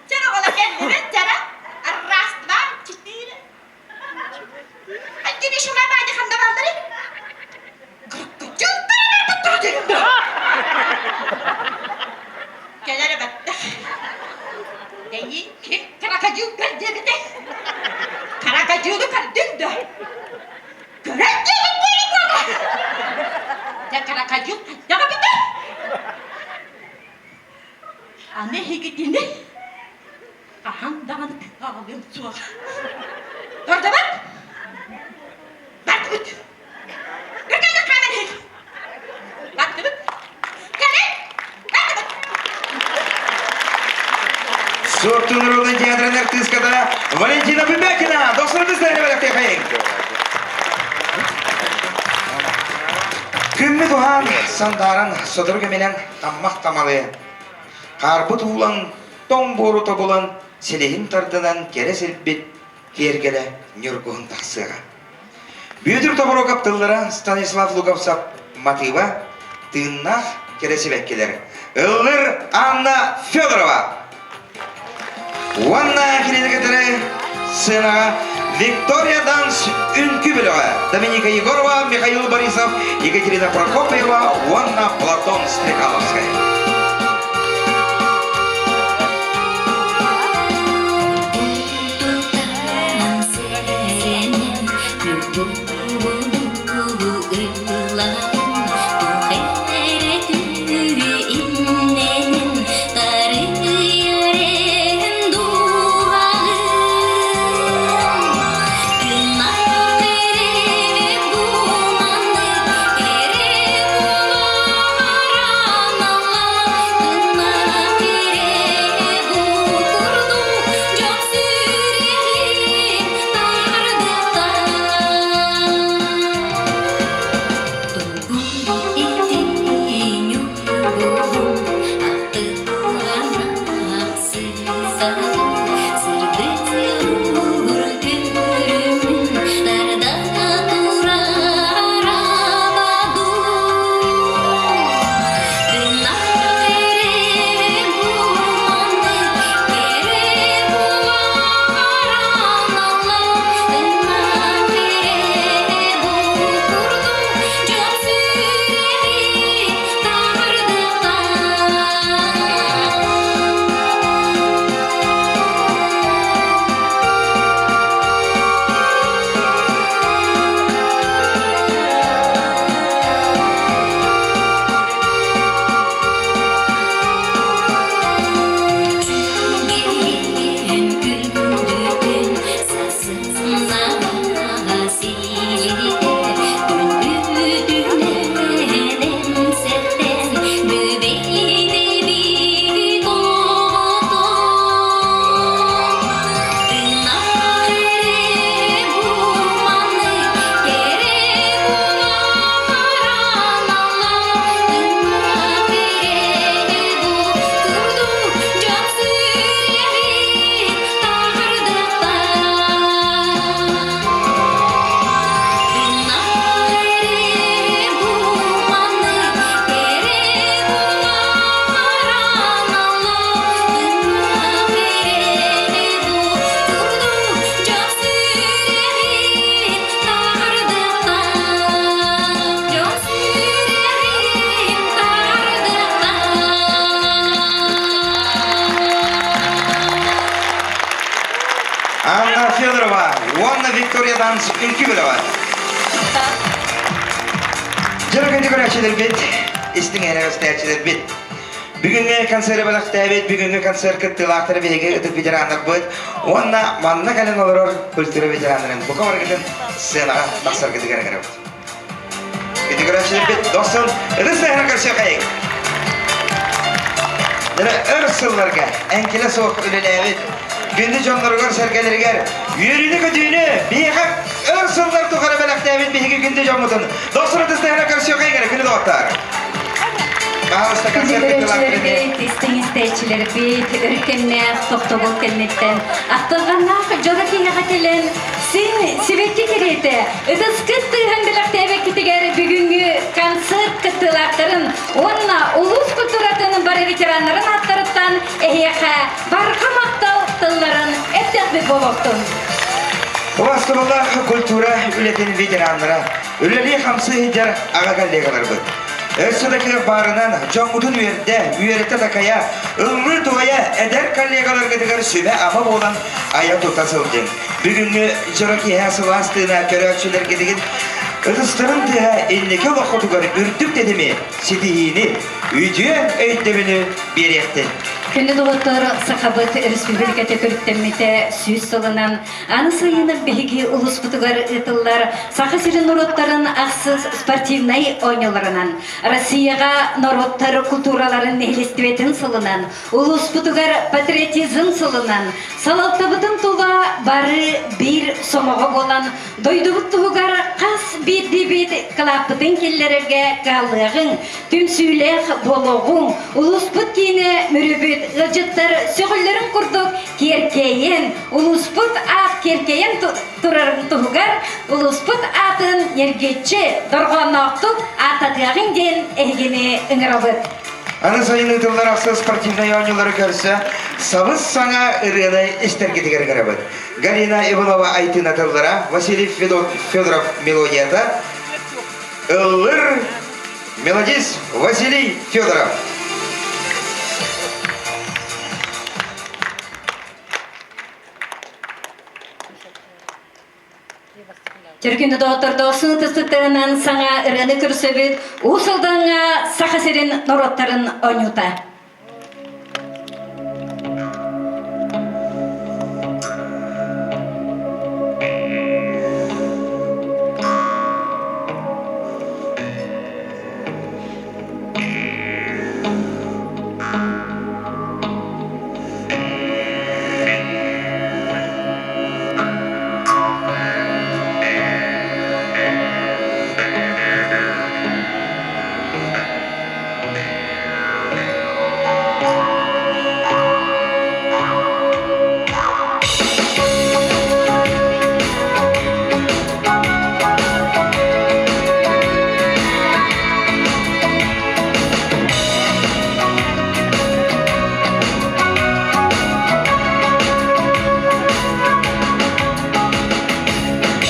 [SPEAKER 7] Чэр оҕолор кэллибит, чэрэ. Раз, два, четыре. Кэлэр эбэттэх. Эйиин ким крокодил көрдүөбүтэй? Крокодилы көрдүҥ да? Көрөн диэбит буолуҥ буола! Дьэ крокодил хайдах эбитэй? Аны эһигитини Хаһан даҕаны аҕалыам суох. Көрдөбүт? Бардыбыт. Үрдүнэ хааман иһин. Бардыбыт. Кэлин. Бардыбыт.
[SPEAKER 3] Суотту народный театрын артистката Валентина Бубякина. Досторбыз бэлэхтиэхэйин. Күммүт уһаан, сандааран, сотору кэминэн таммах тамалыы. Хаарбыт уулан, тоҥ буору тобулан, силиһин тардынан кэрэ сирбит киэргэлэ ньургуһун тахсыаҕа. Бүөтүр Тобуруокап тыллара Станислав Луговцев матыыба тыыннаах кэрэ сибэккилэр. Ыллыр Анна Федорова. Уонна кинини кытары сценаҕа Виктория Данс үҥкүү бөлөҕө Доминика Егорова, Михаил Борисов, Екатерина Прокопьева уонна Платон Стрекаловскай. уонна Виктория Данс үҥкүү бөлөҕө. Дьоро күндү көрөөччүлэрбит, истиҥ эрэҕэстээччилэрбит. Бүгүҥҥү концеры бэлэхтээбит, бүгүҥҥү концерт кыттыылаахтара биһиги ытык ветераннарбыт уонна манна кэлэн олорор культура ветераннарын бука барыгытын сценаҕа тахсаргытыгар ыҥырабыт. Күндү көрөөччүлэрбит, дохсун ытыс тыаһынан көрсүөххэйиҥ! Өр сылларга эҥкилэ суох үлэлээбит күндү дьонноругар-сэргэлэригэр үөрүүнү-көтүүнү биһиэхэ өр сыллар тухары бэлэхтээбит биһиги күндү дьоммутун дохсун ытыс тыаһынан көрсүөххэйиҥ эрэ күндү доҕоттоор! Пожалуйста, концерт
[SPEAKER 2] Көрөөччүлэрбит, истиҥ истээччилэрбит, өр кэмнээх тохтобул кэнниттэн ахтылҕаннаах дьоро киһиэхэ кэлэн син сибэкки кэриэтэ ытыскыт тыаһын бэлэхтээбэккитигэр бүгүҥҥү концерт кыттыылаахтарын уонна улуус культуратын бары ветераннарын ааттарыттан эһиэхэ барҕа махтал тылларын эттэхпит буолуохтун.
[SPEAKER 3] Убастыбаллаах культура үлэтин ветераннара, үлэлии-хамсыы сылдьар аҕа коллегаларбыт. Өссө да кыах баарынан дьоҥҥутун үөрдэ, үөрэтэ такайа, ыллыы-туойа эдэр коллегаларгытыгар сүбэ-ама буолан айа-тута сылдьыҥ. Бүгүҥҥү дьоро киэһэ сылаас тыына көрөөччүлэргитигин ытыстарын тыаһа инники олоххутугар үрдүк тэтими, ситиһиини, үтүө өйдөбүлү биэриэхтин.
[SPEAKER 2] Күндү доҕоттор, Сахабыт Республиката төрүттэммитэ 100 сылынан аны сайыны биһиги улууспутугар ыытыллар Саха сирин норуоттарын ахсыс спортивнай оонньууларынан, Россияҕа норуоттар культураларын нэһилиэстибэтин сылынан, Улууспутугар патриотизм сылынан салалтабытын тула бары биир сомоҕо буолан дойдубут туһугар хас биирдиибит кылааппытын киллэрэргэ кыһаллыаҕыҥ, түмсүүлээх буолуоҕуҥ, улууспут киинэ Мүрүбүт ыалдьыттар сөҕүллэрин курдук киэркэйэн, улууспут аат киэркэйэн турарын туһугар улууспут аатын ньиргиччи дорҕоонноохтук ааттатыаҕыҥ диэн эһигини ыҥырабыт.
[SPEAKER 3] Аны сайын ыытыллар ахсыс спортивнай оонньуулары көрсө сабыс саҥа ырыаны истэргитигэр ыҥырабыт. Галина Иванова Айтына тыллара, Василий Федоров мелодията, ыллыр мелодист Василий Федоров.
[SPEAKER 2] Түргүнү доҕоттордоосун ытыстыттарынан саҥа ырыаны көрсөбүт Уус Алдаҥҥа Саха сирин норуоттарын оонньуута.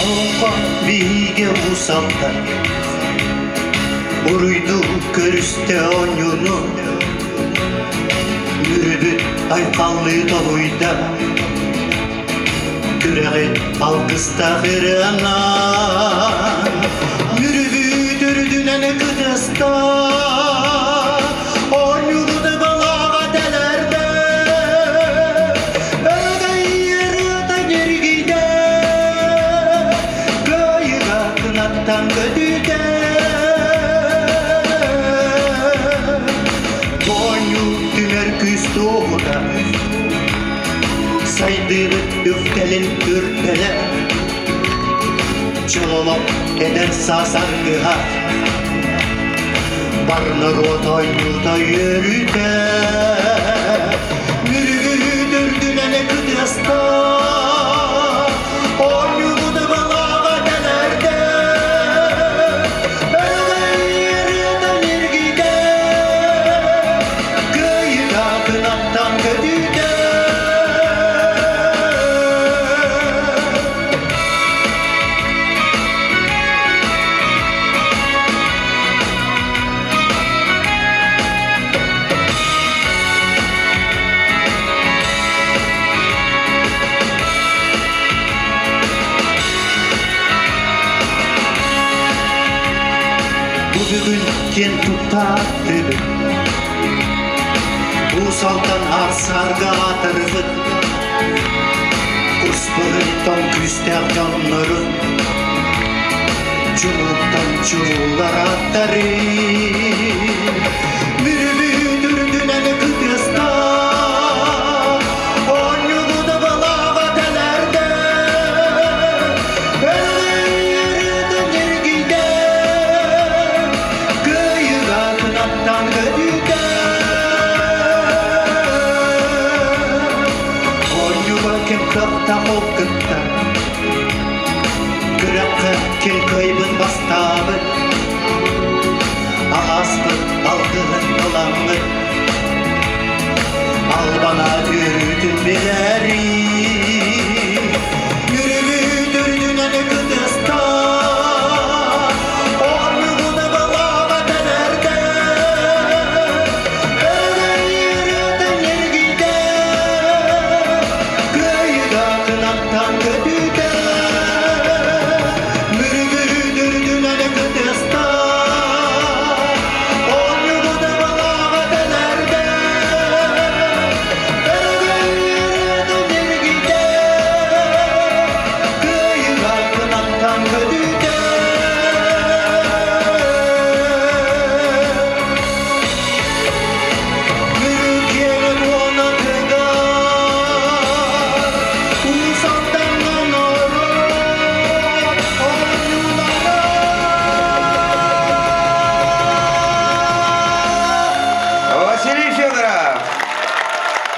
[SPEAKER 4] Олоҥхо биһигэ уусалта Уруйду көрүстэ оонньууну Мүрүбүт айхаллыы тоһуйда Күрэҕи алгыстаах ырыанан Мүрүбүт үрдүнэн кытыста Оонньуубут балаҕа тэлэрдэ Өрөгөй ырыата ньиргийдэ Кыайыыга кынаттан көтүтэ Оонньуу түмэр күүс туоһута Сайдыыбыт үктэлин үрдэлэ Чололоп эдэр саас аргыһа Бар норуот оонньуута үөрүүтэ Мүрүгү үрдүнэн кытыаста Оонньуубут балаҕа тэлэрдэ Өрөгөй ырыата ньиргийдэ Кыайыыга кынаттан көтүүтэ Бу бүгүн киэн туттаатыбыт Уус-Алдан аар-саарга аатырбыт Куспуһуттан күүстээх дьоннорун Чулууттан чулуулар аттарын Мүрүбүт үрдүнэн кытыаста Оонньугуна балаҕа тэлэрдэ Өрүтэн эргийдэ Кыайыыга кынаттан көтүтэ Оонньууга ким кыахта ол кытта Күрэххэ ким кыайбыт бастаабыт Алааспыт алгыһын ыламмыт Албана үөрүүтүн билэри Үрүбүт үрдүнэн кытыста Оонньугуна балаҕа тэлэрдэ Өрүтэн эргийдэ Кыайыыга кынаттан көтүтэ Мүрүбүт үрдүнэн кытыста Оонньугуна балаҕа тэлэрдэ Өрүтэн эргийдэ Кыайыыга кынаттан көтүтэ Бүрүкүөн уонатыгар Уус-Алдаҥҥа норуот оонньуулара
[SPEAKER 3] Василий Федоров!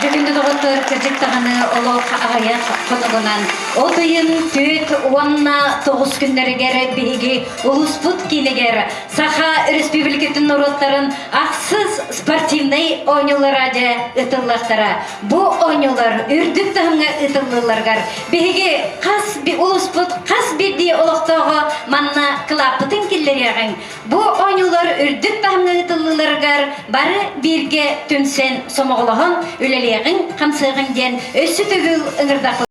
[SPEAKER 2] Бүгүҥҥү доҕоттор кырдьык даҕаны олох аҕыйах хонугунан от ыйын 49 күннэригэр биһиги улууспут киинигэр Саха Өрөспүүбүлүкэтин норуоттарын ахсыс спортивнай оонньуулара дьэ ыытыллыахтара. Бу оонньуулар үрдүк таһымҥа ыытыллыыларыгар биһиги хас улууспут хас биирдии олохтооҕо манна кылааппытын киллэриэҕиҥ. Бу оонньуулар үрдүк таһымҥа ыытыллыыларыгар бары бииргэ түмсэн сомоҕолоһон үлэлиэҕиҥ, хамсыаҕыҥ диэн өссө төгүл ыҥырдахпыт.